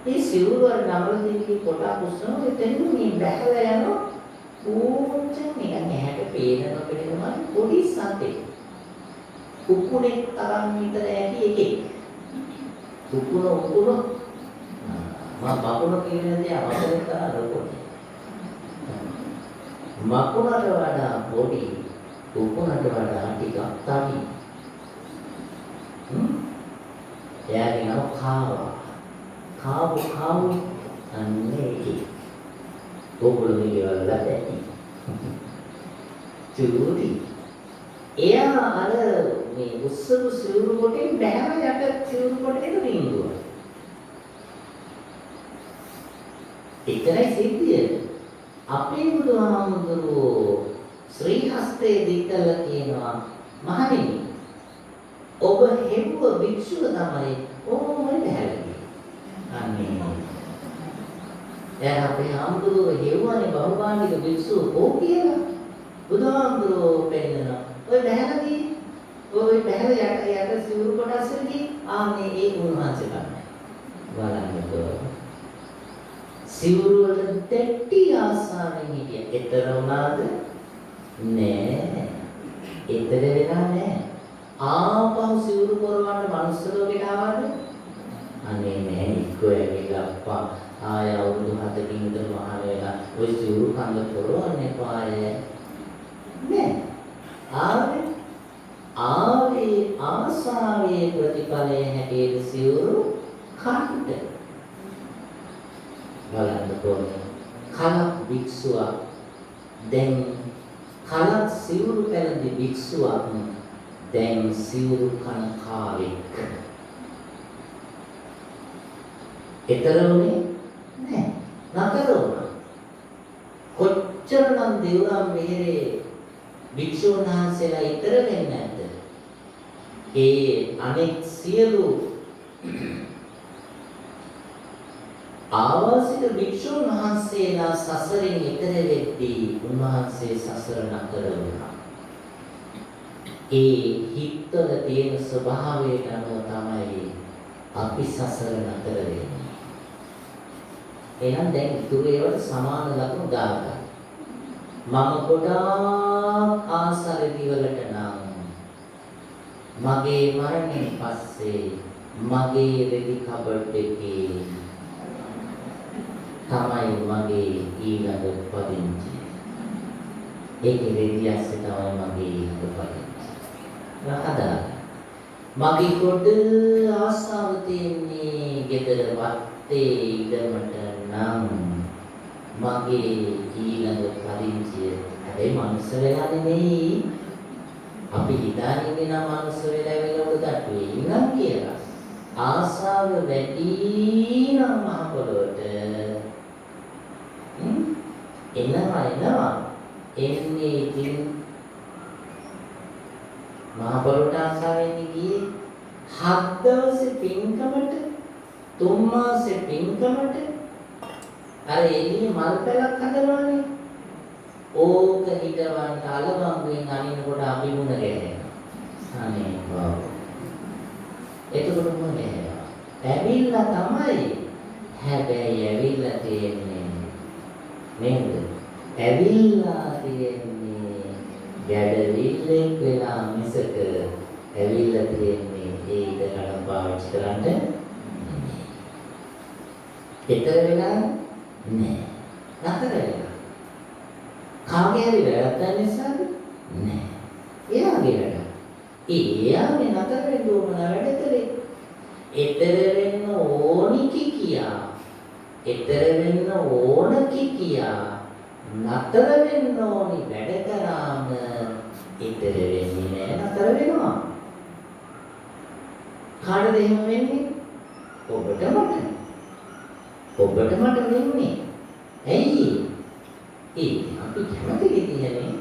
මේ සිවුරු අර නමල දෙකේ පොටක් උස්සනවා එතනින් මේ බැහැලා යනවා පූජ නිකන් ඇහැට පේන නොපෙනෙන පොඩි සතෙක්. උකුණෙක් තරම් විතර ඇති එකෙක්. උකුණ උකුණ මම මකුණ කියන දේ අවසරයක් තරම් ලොකු නෑ. මකුණට වඩා පොඩි උකුණට වඩා ටිකක් තනි. එයාගේ නම කාවා. කාවු කාවු අන්න ඒකේ. ඕගොල්ලෝ ගෙවල් වල ඇති. චූටි. එයා අර මේ උස්සපු සිවුරු කොටෙන් බැහැලා යට සිවුරු කොටේට රිංගුවා. එතරයි සිද්ධිය. අපේ බුදුහාමුදුරුවෝ ශ්‍රී හස්තයේ දික් කළා කියනවා මහණෙනි ඔබ හෙව්ව භික්ෂුව තමයි ඕමයි බැහැලා ගියේ. අනේ දැන් අපේ හාමුදුරුවෝ හෙව්වනේ බහුභාණ්ඩික භික්ෂුව කෝ කියලා. බුදුහාමුදුරුවෝ පෙන්නනවා. ඔය බැහැලා ගියේ. ඔය බැහැලා යට යට සිවුරු කොටස් වල ගියේ. ආන්නේ ඒ උන්වහන්සේ තමයි. බලන්නකෝ. සිවුරු වල දෙට්ටි ආසාවෙන් හිටියා. ඊතර වුණාද? නෑ. ඊතර වෙලා නෑ. ආපහු සිවුරු කරවන්න මනුස්ස ලෝකෙට ආවද? අනේ නෑ ඉක්කෝ ඇවිල්ලා අප්පා ආය අවුරුදු 7කින් විතර මහාන වෙලා ඔය සිවුරු කඳ පොරවන්න එපාය. නෑ. ආවේ ආවේ ආසාවේ ප්‍රතිඵලය හැටියට සිවුරු කණ්ඩ. බලන්න ඕනේ. කලක් භික්ෂුවක් දැන් කලක් සිවුරු පැළඳි භික්ෂුවක් දැන් සිවුරු කන කාලෙක්. ඊතර වුණේ නෑ. නතර වුණා. කොච්චරනම් දෙව්රම් මිහිරේ භික්ෂුන් වහන්සේලා ඊතර වෙන්නේ නැද්ද? ඒ අනෙක් සියලු ආවාසික භික්ෂුන් වහන්සේලා සසරින් ඊතර වෙද්දී උන්වහන්සේ සසර නතර වුණා. ඒ හිතවල තියෙන ස්වභාවයට අනුව තමයි අපි සසර නතර වෙන්නේ. එහෙනම් දැන් ඉතුරු ඒවාට සමාන ලකුණු දාගන්න. මම ගොඩාක් ආස රෙදි වලට නම් මගේ මරණයෙන් පස්සේ මගේ රෙදි කබඩ් එකේ තමයි මගේ ඊළඟ පදිංචි. ඒකේ රෙදි ඇස්සේ තමයි මගේ ඊළඟ පදිංචි. හදාගන්න. මගේ ගොඩ ආසාව තියෙන්නේ ගෙදර වත්තේ ඉඩමට නම් මගේ ඊළඟ පදිංචිය. හැබැයි මනුස්ස වෙලා නෙමෙයි. අපි හිතාගෙන ඉන්නේ නම් මනුස්ස වෙලා වෙලා උඩ තට්ටුවේ ඉන්නම් කියලා. ආසාව වැඩි නම් මහ පොළොවට එනවා එනවා එන්නේ. ඉතින් මහ පොළොවට ආසාව එන්නේ ගියේ 7 දවසේ පින්කමට, 3 මාසේ පින්කමට. අර එළියේ මල් පැලක් හදනවනේ. ඕක හිටවන්න අලබංගුවෙන් අනිනකොට අපි මුණ ගැහෙනවා. අනේ බව. එතකොට මුණ ගැහෙනවා. ඇවිල්ලා තමයි. හැබැයි ඇවිල්ලා තියෙන්නේ නේද? ඇවිල්ලා තියෙන්නේ ගැඩවිල්ලෙක් වෙලා මිසක ඇවිල්ලා තියෙන්නේ ඒ ඉඩකඩම් පාවිච්චි කරන්න නෙමෙයි. ඊතර වෙලා නෑ. නතර වෙලා. කාගේ හරි වැරද්දක් නිසාද? නෑ. එයාගේ වැඩ. එයාගේ නතර වෙන්න ඕන වැඩ කරේ. ඊතර වෙන්න ඕනි කියා. ඊතර වෙන්න ඕන කියා. නතර වෙන්න ඕනි වැඩ කරාම ඊතර වෙන්නේ නෑ, නතර වෙනවා. කාටද එහෙම වෙන්නේ? ඔබට මට. ඔබට මට වෙන්නේ. ඇයි? ඒ අපි කැමති විදියනේ.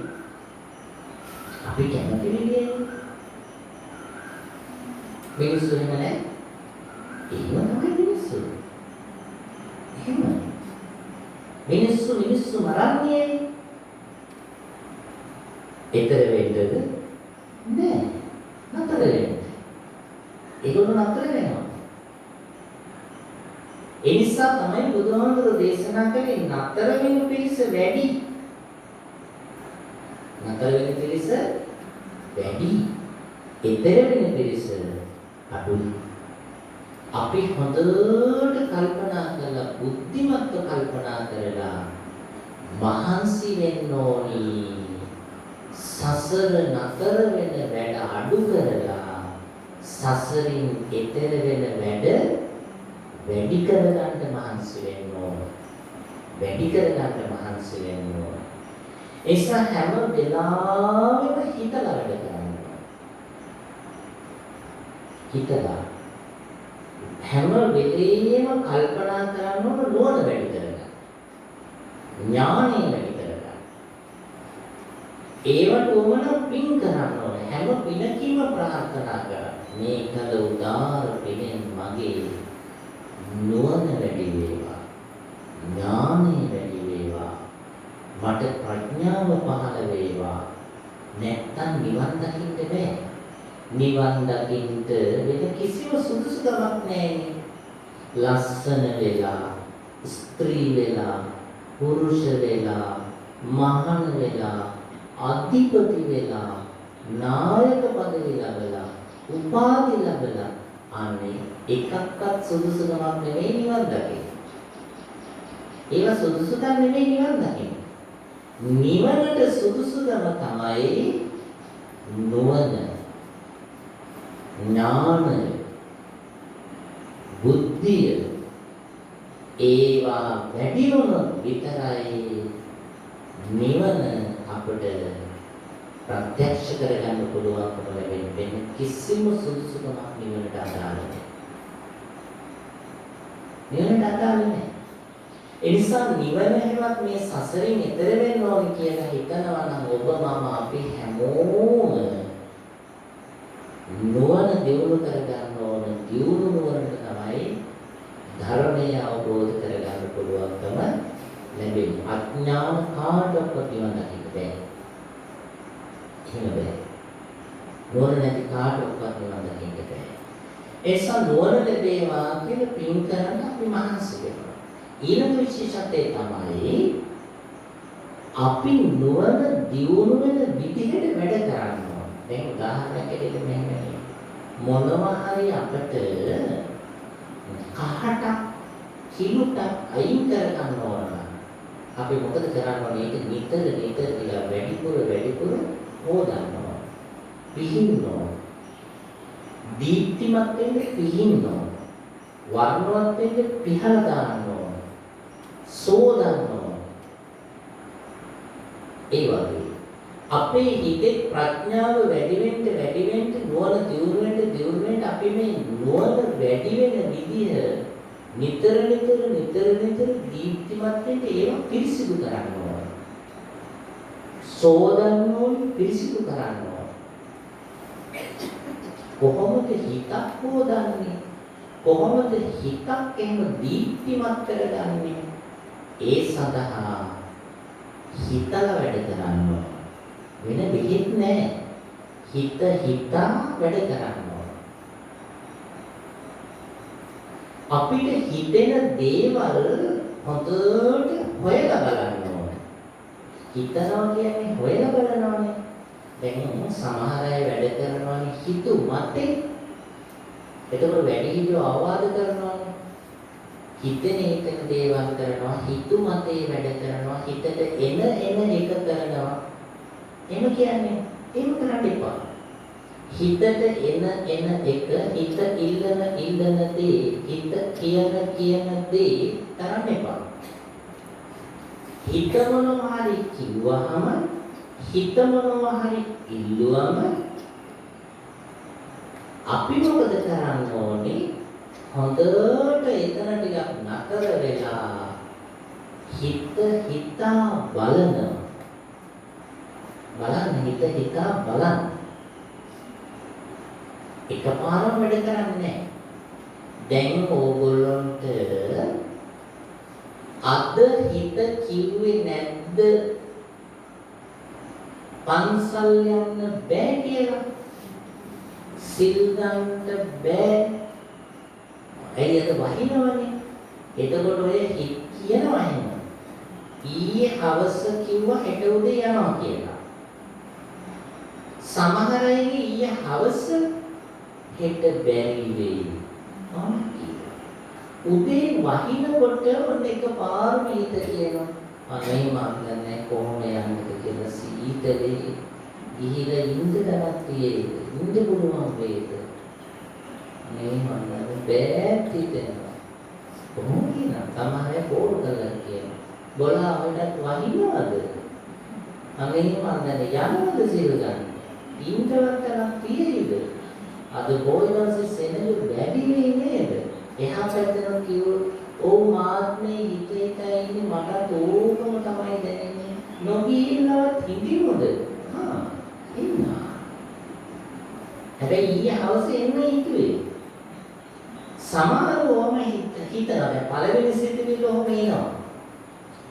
අපි කැමති විදියනේ. මිනිස්සු එහෙම නෑ. එහෙම තමයි මිනිස්සු. එහෙම. මිනිස්සු මිනිස්සු මරන්නේ. ඊතර වෙන්නද? නෑ. නතර වෙන්න. ඒගොල්ලෝ නතර වෙනවා. ඒ නිසා තමයි බුදුහාමුදුරුවෝ දේශනා කළේ නතර වෙන පිරිස වැඩි. නතර වෙන පිරිස වැඩි. ඊතර වෙන පිරිස අඩුයි. අපි හොඳට කල්පනා කරලා, බුද්ධිමත්ව කල්පනා කරලා මහන්සි වෙන්න ඕනි. සසර නතර වෙන වැඩ අඩු කරලා සසරින් එතර වෙන වැඩ වැඩි කරගන්න මහන්සි වෙන්න ඕන. වැඩි කරගන්න මහන්සි වෙන්න ඕන. ඒ නිසා හැම වෙලාවෙම හිතලා වැඩ කරන්න ඕන. හිතලා හැම වෙලේම කල්පනා කරන්න ඕන නුවණ වැඩි කරගන්න. ඥානය වැඩි කරගන්න. ඒවට උවමන පින් කරන්න ඕන. හැම පිනකින්ම ප්‍රාර්ථනා කරන්න. මේ කළ උදාර පිනෙන් මගේ නුවණ වැඩි වේවා. ඥානය වැඩි වේවා. මට ප්‍රඥාව පහළ වේවා. නැත්තම් නිවන් දකින්න බෑ. නිවන් දකින්න වෙන කිසිම සුදුසුකමක් නෑනේ. ලස්සන වෙලා, ස්ත්‍රී වෙලා, පුරුෂ වෙලා, මහණ වෙලා, අධිපති වෙලා, නායක පදවි ලැබලා, උපාධි ලැබලා, අනේ එකක්වත් සුදුසුකමක් නෙමෙයි නිවන් දකින්න. ඒවා සුදුසුකම් නෙමෙයි නිවන් දකින්න. නිවනට සුදුසුකම තමයි නුවණ, ඥානය, බුද්ධිය. ඒවා වැඩි වුණොත් විතරයි නිවන අපට ප්‍රත්‍යක්ෂ කරගන්න පුළුවන්කම ලැබෙන්නේ. වෙන කිසිම සුදුසුකමක් නිවනට අදාළ නැහැ. නිවනට අදාළ නැහැ. ඒ නිසා නිවන හැවත් මේ සසරින් එතර වෙන්න ඕන කියලා හිතනවා නම් ඔබ මම අපි හැමෝම නුවණ දියුණු කරගන්න ඕන. දියුණු නුවණට තමයි ධර්මය අවබෝධ කරගන්න පුළුවන්කම ලැබෙන්නේ. අඥාන කාටවත් නිවන් දකින්න බෑ. එහෙම බෑ. නුවණ නැති කාටවත් නිවන් දකින්න බෑ. ඒ නිසා නුවණ ලැබේවා කියලා පින් කරන්න අපි මහන්සි වෙනවා. ඊළඟ විශේෂත්වය තමයි අපි නුවණ දියුණු වෙන විදිහට වැඩ කරන්න ඕන. දැන් උදාහරණයක් ඇටියට මෙහෙමයි. මොනවා හරි අපට කහටක් කිලුටක් අයින් කර ගන්න ඕන නම් අපි මොකද කරන්න ඕනේ? ඒක නිතර නිතර ටිකක් වැඩිපුර වැඩිපුර හොදන්න ඕන. පිහින්න ඕන. දීප්තිමත් වෙන්න පිහින්න ඕන. වර්ණවත් වෙන්න පිහලා දාන්න ඕන. සෝදන්න ඕන. ඒ වගේ අපේ හිතේ ප්‍රඥාව වැඩි වෙන්න වැඩි වෙන්න නුවණ දියුණු වෙන්න දියුණු වෙන්න අපි මේ නුවණ වැඩි වෙන විදිහ නිතර නිතර නිතර නිතර දීප්තිමත් වෙන්න ඒවා පිරිසිදු කරන්න ඕන. සෝදන්න ඕන, පිරිසිදු කරන්න ඕන. කොහොමද හිතක් හොදන්නේ? කොහොමද හිතක් එහෙම දීප්තිමත් කරගන්නේ? ඒ සඳහා හිතලා වැඩ කරන්න ඕන. වෙන බෙහෙත් නෑ. හිත හිතා වැඩ කරන්න ඕන. අපිට හිතෙන දේවල් හොඳට හොයලා බලන්න ඕන. හිතනවා කියන්නේ හොයලා බලනවානේ. දැන් සමහර අය වැඩ කරනවානේ හිතු මතේ. එතකොට වැඩිහිටියෝ අවවාද කරනවානේ. හිතෙන හිතෙන දේවල් කරනවා, හිතු මතේ වැඩ කරනවා, හිතට එන එන එක කරනවා. එහෙම කියන්නේ එහෙම කරන්න එපා. හිතට එන එන එක, හිත ඉල්ලන ඉල්ලන දේ, හිත කියන කියන දේ කරන්න එපා. හිත මොනවා හරි කිව්වහම, හිත මොනවා හරි ඉල්ලුවම අපි මොකද කරන්න ඕනේ? හොඳට එතන ටිකක් නතර වෙලා හිත හිතා බලනවා. බලන්න, හිත හිතා බලන්න. එකපාරම වැඩ කරන්නේ නැහැ. දැන් ඕගොල්ලන්ට අද හිත කිව්වේ නැද්ද පන්සල් යන්න බෑ කියලා? සිල් ගන්න බෑ. ඇයි අද වහිනවනේ. එතකොට ඔය හිත කියනවා එහෙම. ඊයේ හවස කිව්වා හෙට උදේ යනවා කියලා. සමහර අයගේ ඊයේ හවස හෙට බැරි වෙයි. ආ කිව්වා. උදේ වහිනකොට ඔන්න එකපාරම හිත කියනවා අනේ මන් දන්නේ කොහොම යන්නද කියලා. සීතලේ ගිහිලා ඉන්න දරක් තියෙයිද? ඉන්න පුළුවන් වේද? අනේ මන් දන්නේ බෑ හිතෙනවා. කොහොම කියනවා? සමහර අය කෝල් කරලා කියනවා. බොලා අපිටත් වහිනවද? අනේ මන් දන්නේ යනවද සිල් ගන්න? ඉන්නවත් තරක් තියෙයිද? අද බොයි දවසේ සෙනඟ වැඩි වෙයි නේද? එහා පැත්තෙන් කිව්වොත් ඔව් මාත් මේ හිත හිතා ඉන්නේ මටත් ඕකම තමයි දැනෙන්නේ. නොගිහිල්ලවත් හිටිමුද? හා ඉන්නා. හැබැයි ඊයේ හවස එන්න හිතුවේ. සමහරව ඔහම හිතනවා. දැන් පළවෙනි සිතුවිල්ල ඔහම එනවා.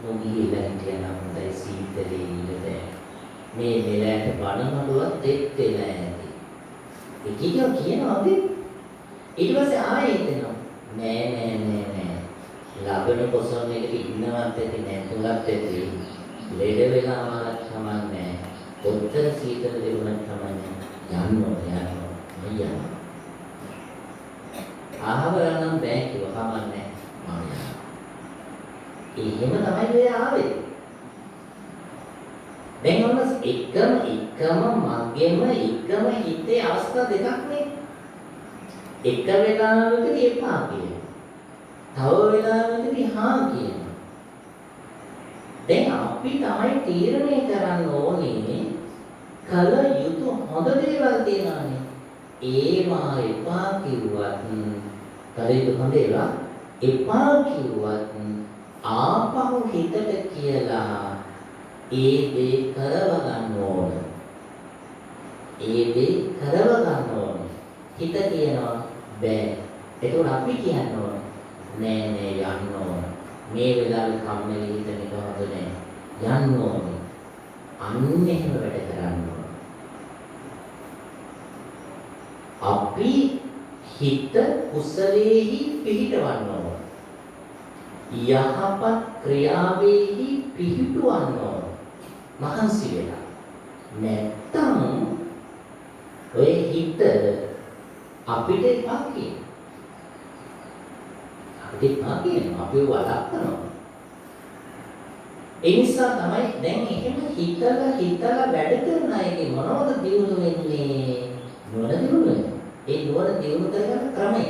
නොගිහිල්ලා හිටියනම් හොඳයි, සීතලේ ඉන්න බෑ. මේ මෙලෑට බණ මඩුවක් දෙත්තේ නෑ ඇති. එක එක කියනවා අපි. ඊට පස්සේ ආයෙ හිතෙනවා නෑ නෑ නෑ නෑ. ලබන පොසොන් එකට ඉන්නවත් ඇති නැතුවත් ඇති. ලෙඩ වෙලා මාත් කමක් නෑ. ඔච්චර සීතල දෙවුනත් කමක් නෑ. යන්න ඕන යන්න ඕන. මම යනවා. ආවරණ නම් බෑ කිව්වා කමක් නෑ. මම යනවා. එහෙම තමයි ඔය ආවේ. දැන් ඔන්න එකම එකම මග්ගෙම එකම හිතේ අවස්ථා දෙකක් නේ. එක වෙලාවකදී එපා කියනවා. තව වෙලාවකදී හා කියනවා. දැන් අපි තමයි තීරණය කරන්න ඕනේ කල යුතු හොඳ දේවල් තියෙනවානේ. ඒවා එපා කිව්වත්, කල යුතු හොඳ ඒවා එපා කිව්වත් ආපහු හිතට කියලා ඒ දේ කරව ගන්න ඕන. ඒ දේ කරව ගන්න ඕන. හිත කියනවා බෑ. එතකොට අපි කියන්න ඕන නෑ නෑ යන්න ඕන. මේ වෙලාවේ කම්මැලි හිතන එක හොඳ නෑ. යන්න ඕනේ. අන්න එහෙම වැඩ කරන්න ඕන. අපි හිත කුසලයේහි පිහිටවන්න ඕන. යහපත් ක්‍රියාවෙහි පිහිටුවන්න ඕන. මහන්සි වෙලා. නැත්තම් ඔය හිත අපිට එපා කියනවා. අපිට එපා කියනවා. අපිව වළක්වනවා. ඒ නිසා තමයි දැන් එහෙම හිතලා හිතලා වැඩ කරන අයගේ මොනවද දියුණු වෙන්නේ? නුවණ දියුණු වෙනවා. ඒ නුවණ දියුණු කරගන්න ක්‍රමය.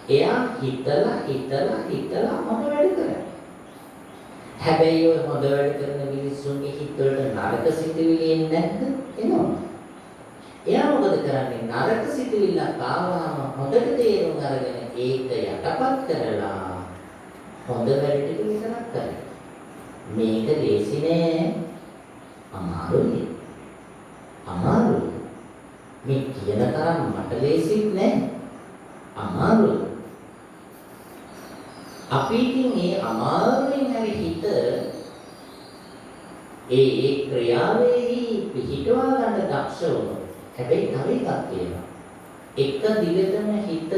එයා හිතලා හිතලා හිතලා හොඳ වැඩ කරනවා. හැබැයි ඔය හොඳ වැඩ කරන මිනිස්සුන්ගේ හිතවලට නරක සිතුවිලි එන්නේ නැද්ද? එනවා. එයා මොකද කරන්නේ? නරක සිතුවිල්ලක් ආවම හොඳට තේරුම් අරගෙන ඒක යටපත් කරලා හොඳ වැඩ ටික විතරක් කරනවා. මේක ලේසි නෑ. අමාරුයි. අමාරුයි. මේ කියන තරම් මට ලේසිත් නෑ. අමාරුයි. අපි ඉතින් මේ අමාරුවෙන් හරි හිත ඒ ඒ ක්‍රියාවෙහි පිහිටවා ගන්න දක්ෂ වුණොත්. හැබැයි තව එකක් තියෙනවා. එක දිගටම හිත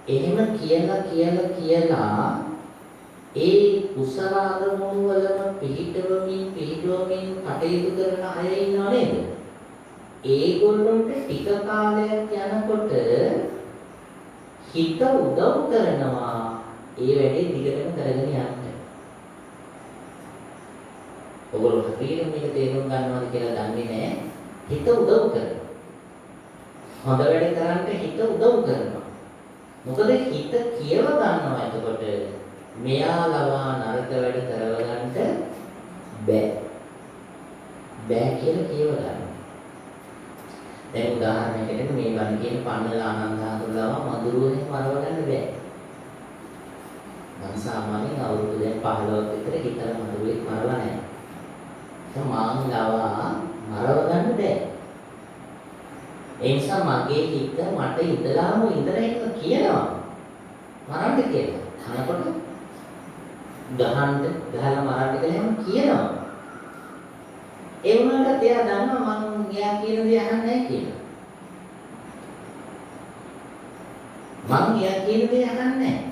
එහෙම කියලා කියලා කියලා ඒ කුසල අරමුණු වලම පිහිටවමින් පිහිටවමින් කටයුතු කරන අය ඉන්නව නේද? ඒගොල්ලන්ට ටික කාලයක් යනකොට හිත උදව් කරනවා ඒ වැඩේ දිගටම කරගෙන යන්න. ඔයගොල්ලෝ හරියට මේක තේරුම් ගන්නවද කියලා දන්නේ නැහැ. හිත උදව් කරනවා. හොඳ වැඩ කරන්න හිත උදව් කරනවා. මොකද හිත කියව ගන්නවා එතකොට මෙයා ලවා නරක වැඩ කරව ගන්නට බෑ. බෑ කියලා කියව ගන්නවා. දැන් උදාහරණයකට මේ බණ කියන පන්නල ආනන්ද හඳුරලා මදුරුව එහෙම මරව ගන්න බෑ. මං සාමාන්‍යයෙන් අවුරුදු දැන් 15ක් විතර හිතලා මදුරුවෙක් මරලා නැහැ. ඒක මාන් ලවා මරව ගන්න බෑ. ඒ නිසා මගේ හිත මට ඉඳලාම ඉඳලා හිටලා කියනවා මරන්න කියලා. අනකොට ගහන්න ගහලා මරන්න කියලා එහෙම කියනවා. ඒ වුණාට එයා දන්නවා මං එයා කියන දේ අහන්නේ නැහැ කියලා. මං එයා කියන දේ අහන්නේ නැහැ.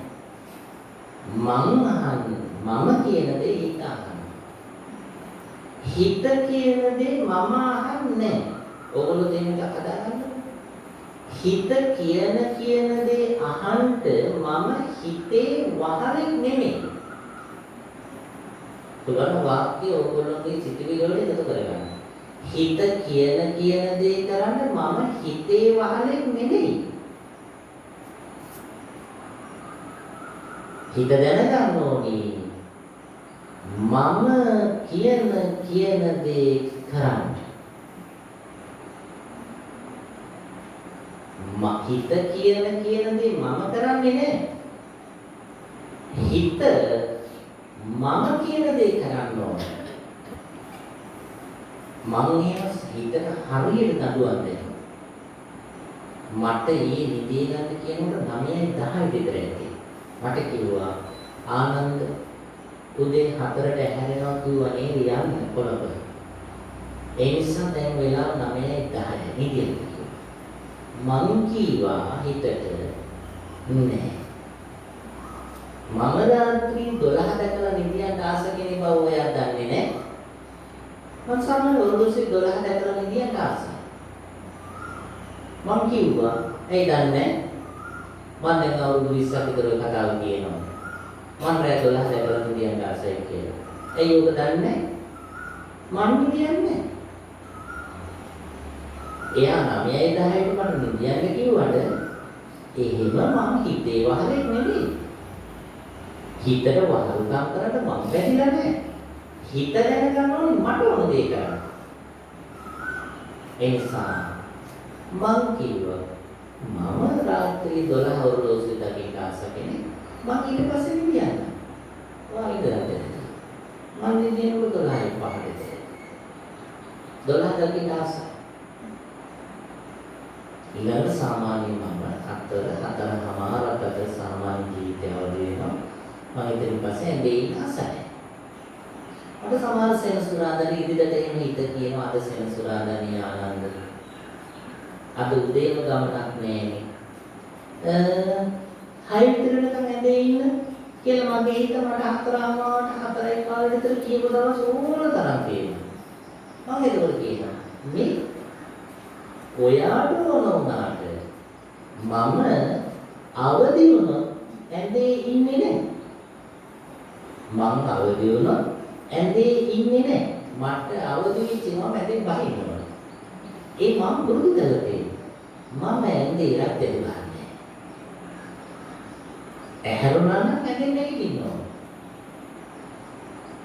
මං අහන්නේ මම කියන දේ හිත අහන්නේ. හිත කියන දේ මම අහන්නේ නැහැ. ඔයගොල්ලෝ දෙන්න එක හදාගන්න. හිත කියන කියන දේ අහන්න මම හිතේ වහලෙක් නෙමෙයි. පුළුවන් වාක්‍ය ඔයගොල්ලෝගේ සිතුවිලි වලට එකතු කරගන්න. හිත කියන කියන දේ කරන්න මම හිතේ වහලෙක් නෙමෙයි. හිත දැනගන්න ඕනි මම කියන කියන දේ කරන්න. හිත කියන කියන දේ මම කරන්නේ නෑ. හිත මම කියන දේ කරන්න ඕන. මං එහෙම හිතට හරියට දඬුවම් දෙනවා. මට ඊ නිදී ගන්න කියනකොට 9යි 10යි විතර ඇති. මට කිව්වා ආනන්ද උදේ 4ට ඇහැරෙනවා කිව්වා නේද යන්න කොළඹ. ඒ නිසා දැන් වෙලාව 9යි 10යි නිදියන්න කිව්වා. මං කීවා හිතට නෑ. මම රාත්‍රී 12 දැකලා නිදියන්න ආස කෙනෙක් බව ඔයා දන්නේ නෑ. මං සාමාන්‍ය ඔරලෝසුවේ 12 දැකලා නිදියන්න ආසයි. මං කිව්වා ඇයි දන්නේ? මං දැන් අවුරුදු 20ක් විතර ඔය කතාව කියනවා. මං රෑ 12 දැකලා නිදියන්න ආසයි කියලා. ඇයි ඔබ දන්නේ? මං නිදියන්නේ. එයා 9යි 10ට මට නිදියන්න කිව්වට එහෙම මං හිතේ වහලෙක් නෙමෙයි. හිතට වහල්කම් කරන්න මං බැඳිලා නෑ. හිත දැනගන්න ඕනේ මට ඕන දේ කරන්න. ඒ නිසා මං කිව්වා මම රාත්‍රී 12 ඔරලෝසුවේ දකින්න ආස කෙනෙක්. මං ඊට පස්සේ නිදියන්න. ඔයා ඉඳලා දෙන්න. මං නිදියනකොට 12යි 5ට. 12 දකින්න ආස. ඊළඟ සාමාන්‍යයෙන් මම 4 4:30 අතර සාමාන්‍ය ජීවිතය අවදි වෙනවා. මම ඉතින් පස්සේ ඇඳේ ඉන්න ආසයි. මට සමහර සෙනසුරාදා ඉරිදට එහෙම හිත කියනවා අද සෙනසුරාදා නේ ආනන්ද. අද උදේම ගමනක් නෑනේ. 6 විතර වෙනකන් ඇඳේ ඉන්න කියලා මගේ හිත මට 4:00 4:15 විතර කියපු දවස් ඕන තරම් තියෙනවා. මම එතකොට කියනවා මේ ඔයාට ඕන වුණාට මම අවදි වුණොත් ඇඳේ ඉන්නේ නෑ. මං අවදි වුණොත් ඇඳේ ඉන්නේ නෑ. මට අවදි වෙච්ච ගමන් ඇඳෙන් බහින්න ඕන. ඒ මං පුරුදු කරලා තියෙනවා. මම ඇඳේ ඉරක් දෙන්න ගන්නෑ. ඇහැරුණා නම් ඇඳෙන් නැගිටින්න ඕන.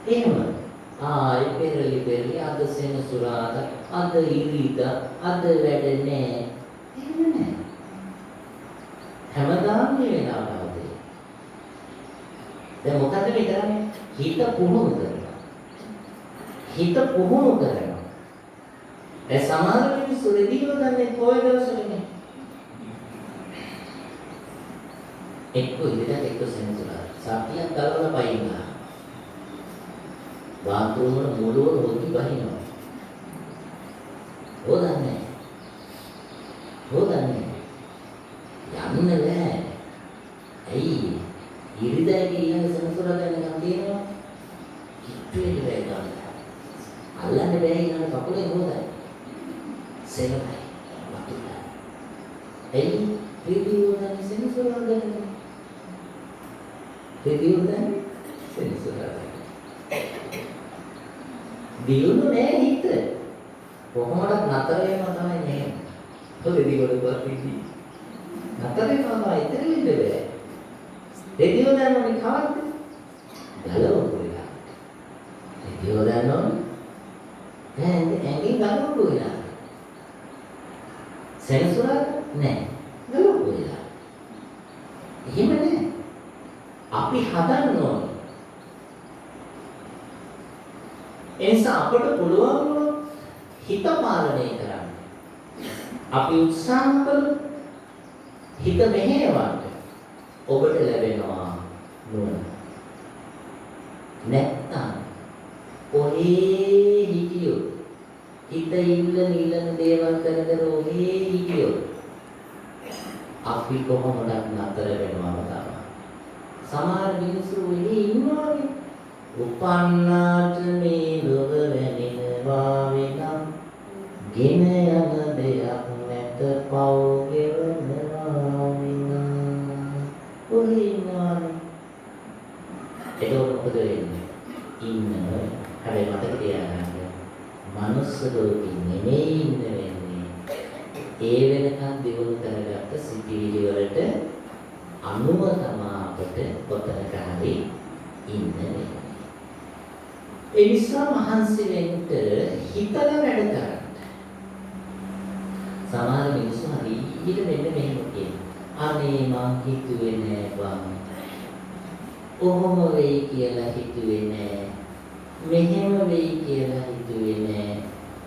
එහෙම ආයෙ පෙරලි පෙරලි අද සෙනසුරාදා, අද ඉරිදා, අද වැඩ නෑ. එහෙම නෑ. හැමදාම මේ වෙලාවට අවදි. දැන් මොකද මේ කරන්නේ? හිත පුහුණු කරනවා. හිත පුහුණු කරනවා. දැන් සමහර මිනිස්සු රෙදිව ගන්නේ කොයි දවසකනේ? එක්ක ඉරිදා එක්ක සෙනසුරාදා. සතියක් ගලවලා පයින්නා. බාත්රූම් වල මුළු වල හොදි බහිනවා. හොදන්නේ. හොදන්නේ. යන්න බෑ. ඇයි? ඉරිදාගේ ඊළඟ සෙනසුරාදා වෙනකන් තියෙනවා. කිට්ටු වෙන්න බෑ ගන්න. අල්ලන්න බෑ ඊළඟ කකුලෙන් හොදයි. සෙනඟයි. වතුරයි. ඇයි? රෙදි හොදන්නේ සෙනසුරාදා. රෙදි හොදන්නේ සෙනසුරාදා. දියුණු නෑ හිත. කොහොමදත් නතර වෙනවා තමයි මෙහෙම. රෙදි ගොඩක් ඉදි. නතර වෙනවා තමයි ඉතිරි වෙන්න බෑ. රෙදි හොදන්න ඕනේ කවද්ද? ගලවපු වෙලාවට. රෙදි හොදන්න ඕනේ දැන් ඇඟෙන් ගලවපු වෙලාවට. සෙනසුරාදා නෑ. ගලවපු වෙලාවට. එහෙම නෑ. අපි හදන්න ඕනේ. ඒ නිසා අපට පුළුවන් වුණොත් හිත පාලනය කරන්න. අපි උත්සාහ කළොත් හිත මෙහෙයවන්න ඔබට ලැබෙනවා නුවණ. නැත්තම් ඔහේ හිටියොත් හිත ඉල්ලන ඉල්ලන දේවල් කර කර ඔහේ හිටියොත් අපි කොහොමදත් නතර වෙනවම තමයි. සමහර මිනිස්සු ඔහේ ඉන්නවනේ. උපන්නාට මේ ලොව වැනෙනවා වෙනම් ගෙන යන දෙයක් නැත පව් ගෙවනවා විනා. ඔහේ ඉන්නවනේ. එතකොට මොකද වෙන්නේ? ඉන්නව. හැබැයි මතක තියාගන්න මනුස්ස ලෝකෙ නෙමෙයි ඉන්න වෙන්නේ. ඒ වෙනකන් දියුණු කරගත්ත සිතිවිලි වලට අනුව තමා අපට කොතනක හරි ඉන්න වෙන්නේ. ඒ නිසා මහන්සි වෙන්න හිතලා වැඩ කරන්න. සමහර මිනිස්සු හරියට මෙන්න මෙහෙම කියනවා. අනේ මං හිතුවේ නෑ බං. ඔහොම වෙයි කියලා හිතුවේ නෑ. මෙහෙම වෙයි කියලා හිතුවේ නෑ.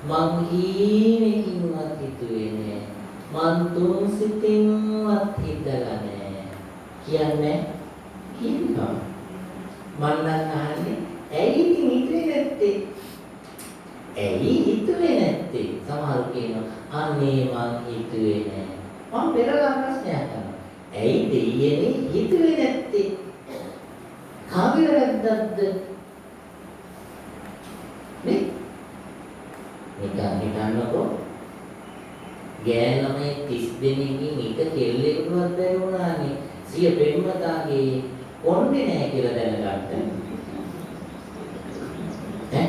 මං හීනකින්වත් හිතුවේ නෑ. මං තුන් සිතින්වත් හිතලා නෑ. කියන්නේ කියනවා. මං නම් අහන්නේ ඇයි ඉතින් හිතුවේ නැත්තේ? ඇයි හිතුවේ නැත්තේ? සමහරු කියනවා අනේ මං හිතුවේ නෑ. මං පෙරලා ප්‍රශ්නයක් අහනවා. ඇයි දෙයියනේ හිතුවේ නැත්තේ? කාගේ වැරද්දක්ද? නේ? නිකන් හිතන්නකෝ. ගෑන් ළමයි 30 දෙනෙක්ගෙන් එක කෙල්ලෙකුටවත් බැරි වුණානේ. සිය පෙම්වතාගේ කොණ්ඩේ නෑ කියලා දැනගන්න. ඈ?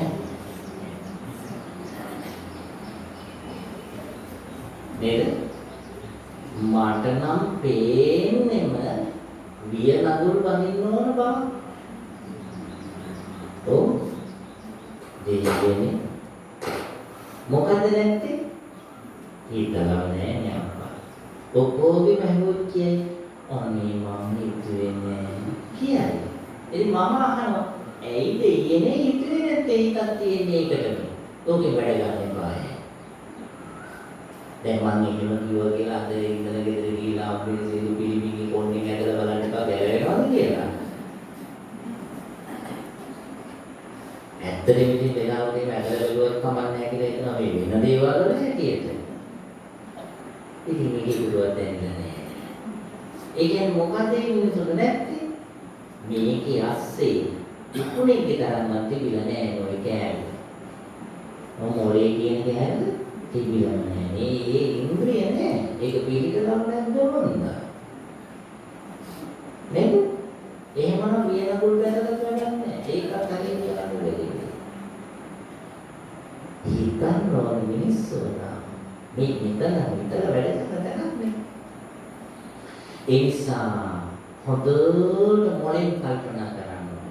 නේද? මට නම් පේන්නෙම විය නගුල් බඳින්න ඕන බව. ඔව්. දෙයියනේ මොකද නැත්තේ? හිතලා නෑ නේ අප්පා. ඔක්කොගෙම ඇහුවොත් කියයි අනේ මං හිතුවේ නෑ කියයි. ඉතින් මම අහනවා ඇයි දෙයියනේ හිතුවේ නැත්තේ? හිතක් තියෙන්නේ ඒකටම. ඕකෙන් වැඩ ගන්න එපා. දැන් මං එහෙම කිව්වා කියලා අද ඉඳලා ගෙදර ගිහලා අපේ සියලු පිළිමිගේ කොණ්ඩෙන් ඇදලා බලන්න එපා ගැලවෙනවද කියලා. ඇත්තටම ඉතින් වෙලාවක එහෙම ඇදලා බැලුවත් කමක් නැහැ කියලා හිතනවා මේ වෙන දේවල් වල හැටියට. ඉතින් මේකේ කුඩුවක් දැනෙන්නේ නැහැ. ඒ කියන්නේ මොකද මේ මිනිසුන්ට නැත්තේ? මේකේ අස්සේ උකුණෙක්ගේ තරම්වත් තිබිලා නෑ ඔය කෑල්ල. ඔය මොලේ කියන කෑල්ල තිබිලා නෑ. මේ ඒ ඉන්ද්‍රිය නෑ. ඒක පිළිකලම නැද්ද මොන්ද? නේද? එහෙමනම් වියනකුල් බැලලා වැඩක් නෑ. ඒකත් හරියට කරන්න බැරි. හිතන්න ඕන මිනිස්සු නා මේ මෙතන හිතලා වැඩ කරන තැනක් නේ. ඒ නිසා හොඳට මොලෙන් කල්පනා කරන්න ඕන.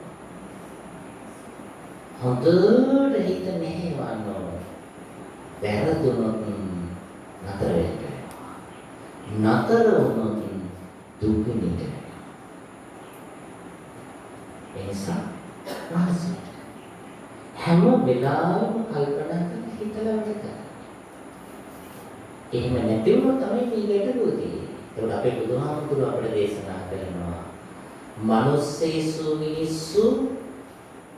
හොඳට හිත මෙහෙවන්න ඕන. වැරදුනොත් නතර වෙන්න වෙනවා. නතර වුණොත් දුක් විඳින්න වෙනවා. ඒ නිසා මනස හැම වෙලාවෙම කල්පනා කරලා හිතලා වැඩ කරන්න. එහෙම නැති වුණොත් තමයි මේ ගැටලුව තියෙන්නේ. ඒකට අපේ බුදුහාමුදුරුවෝ අපිට දේශනා කරනවා මනුස්සේසු මිනිස්සු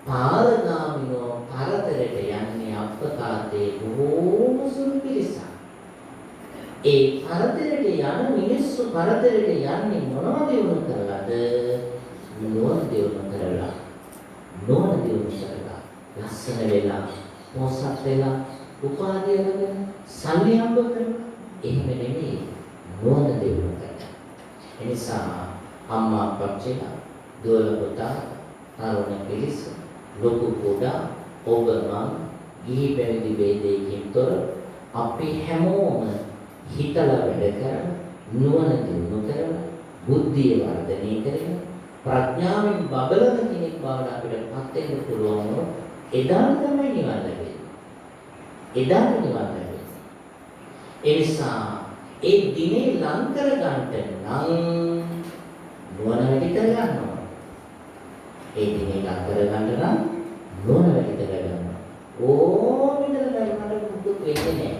පාරගාමිනෝ පරතරට යන්නේ අපකාතේ බොහෝම සුළු පිරිසක්. ඒ පරතරට යන මිනිස්සු පරතරට යන්නේ මොනවද දියුණු කරලාද? නුවණ දියුණු කරලා. නුවණ දියුණු කරලා ලස්සන වෙලා, පොසත් වෙලා, උපාධිය ලැබෙන, සල්ලි හම්බ කරලා එහෙම නෙමෙයි, නුවණ දියුණු කරලා. ඒ නිසා අම්මා අප්පච්චිලා, දුවල පුතා, තරුණ පිරිස, ලොකු කුඩා, ඔබ මං ගිහි පැවිදි ભેදයකින් තොර අපි හැමෝම හිතලා වැඩ කරලා, නුවණ දියුණු කරලා, බුද්ධිය වර්ධනය කරගෙන ප්‍රඥාවෙන් බබලන කෙනෙක් බවට අපිට පත් වෙන්න පුළුවන් වුණොත් එදාට තමයි නිවන් ලැබෙන්නේ. එදාට නිවන් ලැබෙන්නේ. ඒ නිසා ඒ දිනේ ලං කර ගන්නට නම් නුවණ වැඩි කර ගන්න ඕන. ඒ දිනේ ලං කර ගන්න නම් නුවණ වැඩි කර ගන්න ඕන. ඕම ඉඳලා බැලුවට මුකුත් වෙන්නේ නැහැ.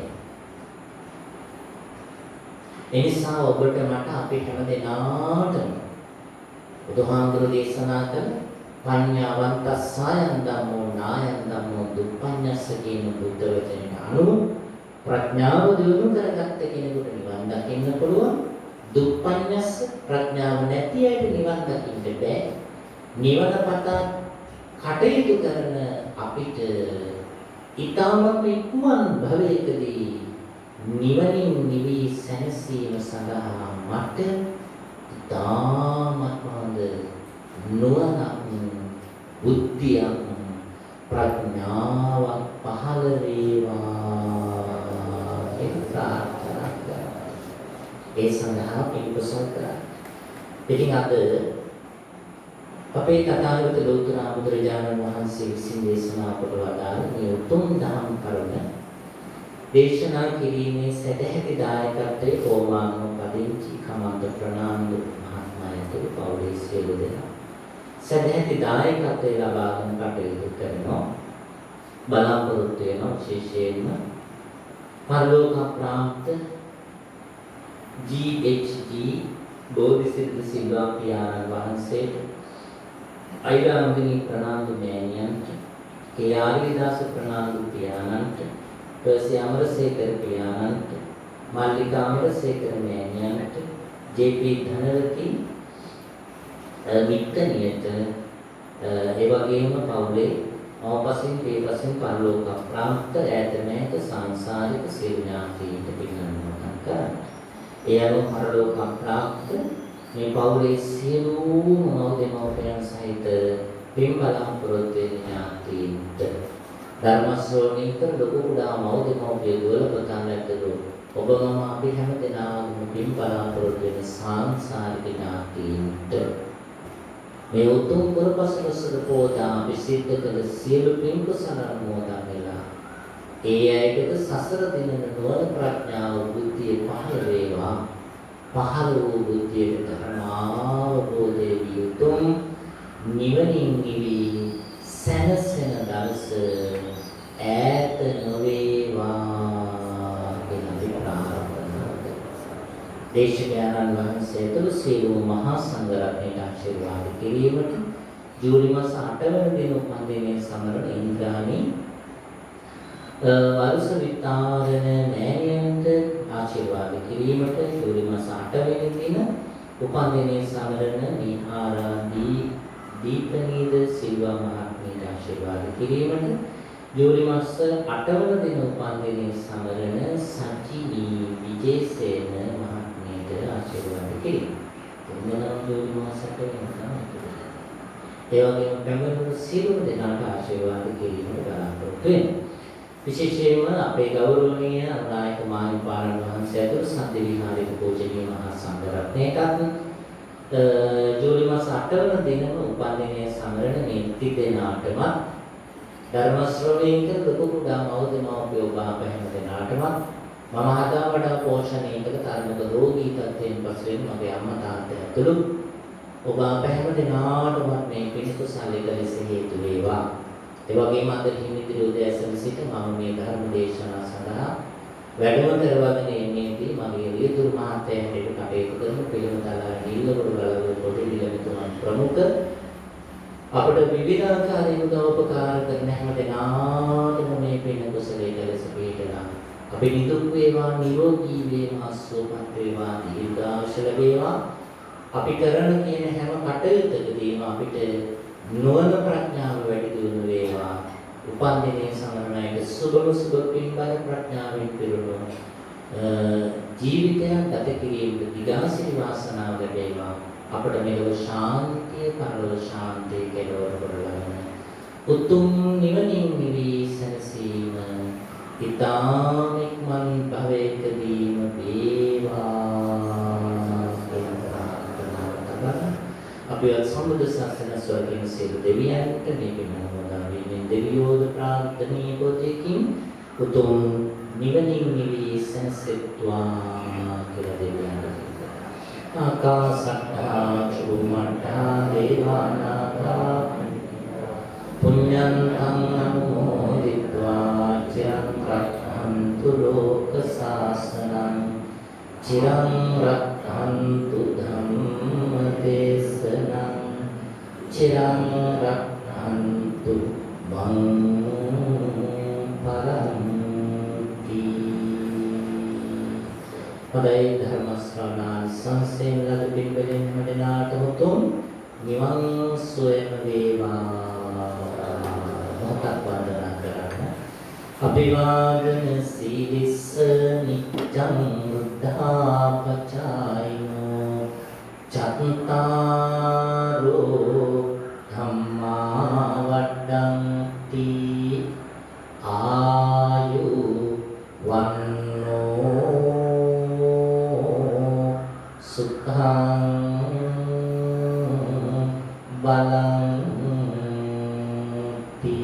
ඒ නිසා ඔබට මට අපි හැම දෙනාටම බුදුහාමුදුරුවෝ දේශනා කළ පඤ්ඤාවන්තස්සායන් ධම්මෝ නායන් ධම්මෝ දුප්පඤ්ඤස්ස කියන බුද්ධ වචනයට අනුව ප්‍රඥාව දියුණු කරගත්ත කෙනෙකුට නිවන් දකින්න පුළුවන්. දුප්පඤ්ඤස්ස ප්‍රඥාව නැති අයට නිවන් දකින්න බෑ. නිවන පතා කටයුතු කරන අපිට ඊටමත් ඉක්මන් භවයකදී නිවනින් නිවි සැනසීම සඳහා මට ඉතාමත් හොඳ නුවණක්, බුද්ධියක්, ප්‍රඥාවක් පහළ වේවා කියලා ප්‍රාර්ථනා කරනවා. ඒ සඳහා පින් කුසල් කරා. ඉතින් අද අපේ තථාගත ලෝතර බුදුරජාණන් වහන්සේ විසින් දේශනා කොට වදාළ මේ උතුම් දහම් කරුණ දේශනා කිරීමේ සැදැහැති දායකත්වයේ කෝමාගම පදිංචි කමන්ත ප්‍රනාන්දු මහත්මයා ඇතුළු පවුලේ සියලු දෙනා සැදැහැති දායකත්වයේ ලබාගෙන කටයුතු කරනවා. බලාපොරොත්තු වෙනවා විශේෂයෙන්ම පරලෝක ප්‍රාප්ත GHG බෝධිසිද්ධ සිල්වා පියාණන් වහන්සේට, අයිරාමදිනී ප්‍රනාන්දු මෑණියන්ට, කේ ආරිදාස ප්‍රනාන්දු පියාණන්ට, පර්සි අමරසේකර පියාණන්ට, මල්ලිකා අමරසේකර මෑණියන්ට, ජේ.පී. ධනවති මිත්තනියට, ඒ වගේම පවුලේ මව්පසින් පියපසින් පරලෝක ප්‍රාප්ත ඈත මෑත සංසාරික සියලු ඥාතීන්ට පින් අනුමෝදන් කරන්න. ඒ අනුව පරලෝක ප්‍රාප්ත මේ පවුලේ සියලුම මව් දෙමව්පියන් සහිත පින් බලාපොරොත්තු වෙන ඥාතීන්ට ධර්ම ශ්‍රවණය කර ලොකු කුඩා මව් දෙමව්පිය දුවල පුතා ඇතුළු ඔබ මම අපි හැම දෙනාම පින් බලාපොරොත්තු වෙන සංසාරික ඥාතීන්ට මේ උතුම් පුරපසළොස්වක පෝදා අපි සිද්ධ කළ සියලු පින් කුසල අනුමෝදන් වෙලා ඒ අයටද සසර දිනන නුවණ ප්‍රඥාව බුද්ධිය පහළ වේවා. පහළ වූ බුද්ධියට ධර්මාවබෝධය වී උතුම් නිවනින් නිවි සැනසෙන දවස ඈත නොවේවා කියලා අපි ප්‍රාර්ථනා කරනවා. දේශකයන්න් වහන්සේ ඇතුළු සියලු මහා සංඝරත්නයට ආශිර්වාද කිරීමට ජූලි මාස 8 වන දින උපන්දිනය සමරන ඉන්ද්‍රාණි වරුස විතාරණ මෑණියන්ට, ආශිර්වාද කිරීමට, ජූලි මාස 8 වෙනි දින උපන් දිනයේ සමරන නිහාරා දීපනීද සිල්වා මහත්මියට ආශිර්වාද කිරීමට, ජූලි මාස 8 වන දින උපන් දිනයේ සමරන සචිනී විජේසේන මහත්මියට ආශිර්වාද කිරීම. තුන්දෙනාම ජූලි මාස 8 වෙනි තමයි. ඒ වගේම පැමිණුණු සියලුම දෙනාට ආශිර්වාද කිරීමට බලාපොරොත්තු වෙනවා. විශේෂයෙන්ම අපේ ගෞරවනීය අනුනායක මාහිමිපාණන් වහන්සේ ඇතුළු සන්ධි විහාරයේ පූජනීය මහා සංඝරත්නයටත් ජූලි මාස 8 වන දිනම උපන් දිනයේ සමරන මේ තිදෙනාටම ධර්ම ශ්‍රවණය කළ ලොකු කුඩා මව් දෙමව්පියෝ ඔබ අප හැම දෙනාටම මම හදා වඩා පෝෂණය කළ තරමක රෝගී තත්ත්වයෙන් පසු වෙන මගේ අම්මා තාත්තා ඇතුළු ඔබ අප හැම දෙනාටම මේ පින් කුසල එක ලෙස හේතු වේවා. ඒ වගේම අද හිමිදිරි උදෑසන සිට මම මේ ධර්ම දේශනාව සඳහා වැඩම කරවගෙන එන්නේදී මගේ රියදුරු මහත්තයා හැටියට කටයුතු කරන පිළිමතලාවේ නිල්ලගොඩ වලවල පොඩි විලමිතුමන් ප්‍රමුඛ අපට විවිධ ආකාරයෙන් උදව් උපකාර කරන හැම දෙනාටම මේ පින් කුසලයේ ලෙස පිහිටලා අපි නිදුක් වේවා, නිරෝගී වේවා, සුවපත් වේවා, දීර්ඝායුෂ ලැබේවා. අපි කරන කියන හැම කටයුත්තකදීම අපිට නුවණ ප්‍රඥාව වැඩි දියුණු වේවා. උපන් දිනේ සමරන අයට සුබම සුබ පින්බර ප්‍රඥාවෙන් පිරුණු ජීවිතයක් ගත කිරීමට දිගාසිරි වාසනාව ලැබේවා. අපට මෙලොව ශාන්තිය පරලොව ශාන්තිය කෙලවර කරලන උතුම් නිවනින් නිවී සැනසීම ඉතාම ඉක්මන් භවයකදීම වේවා කියලා ප්‍රාර්ථනා කරනවා. අපිවත් සම්බුද්ධ ශාසන ස්වර්ගීය සියලු දෙවියන්ට මේ පින් අනුමෝදන් වීමෙන් දෙවියෝද ප්‍රාර්ථනීය පොතකින් උතුම් නිවනින් නිවී සැනසෙත්වා කියලා දෙවියන්ට ආකාසට්ඨා චුම්මට්ඨා දේවානාගා පුඤ්ඤන්තං අනුමෝදිत्वा චිරං රක්ඛන්තු ලෝක සාසනං චිරං රක්ඛන්තු ධම්ම දේශනං චිරං රක්ඛන්තු මං පරන්ති. හොඳයි, ධර්ම ශ්‍රවණානිසංසයෙන් ලද පින්බලෙන් හැම දෙනාටම උතුම් නිවන් සුවයම වේවා. මොහොතක් වන්දනා කරන්න. අභිවාදන සීලිස්ස නිච්ඡං බුද්ධාපචායිනෝ චත්තාරෝ ධම්මා වඩ්ඩಂತಿ ආයු වන්නෝ සුඛං බලං ති.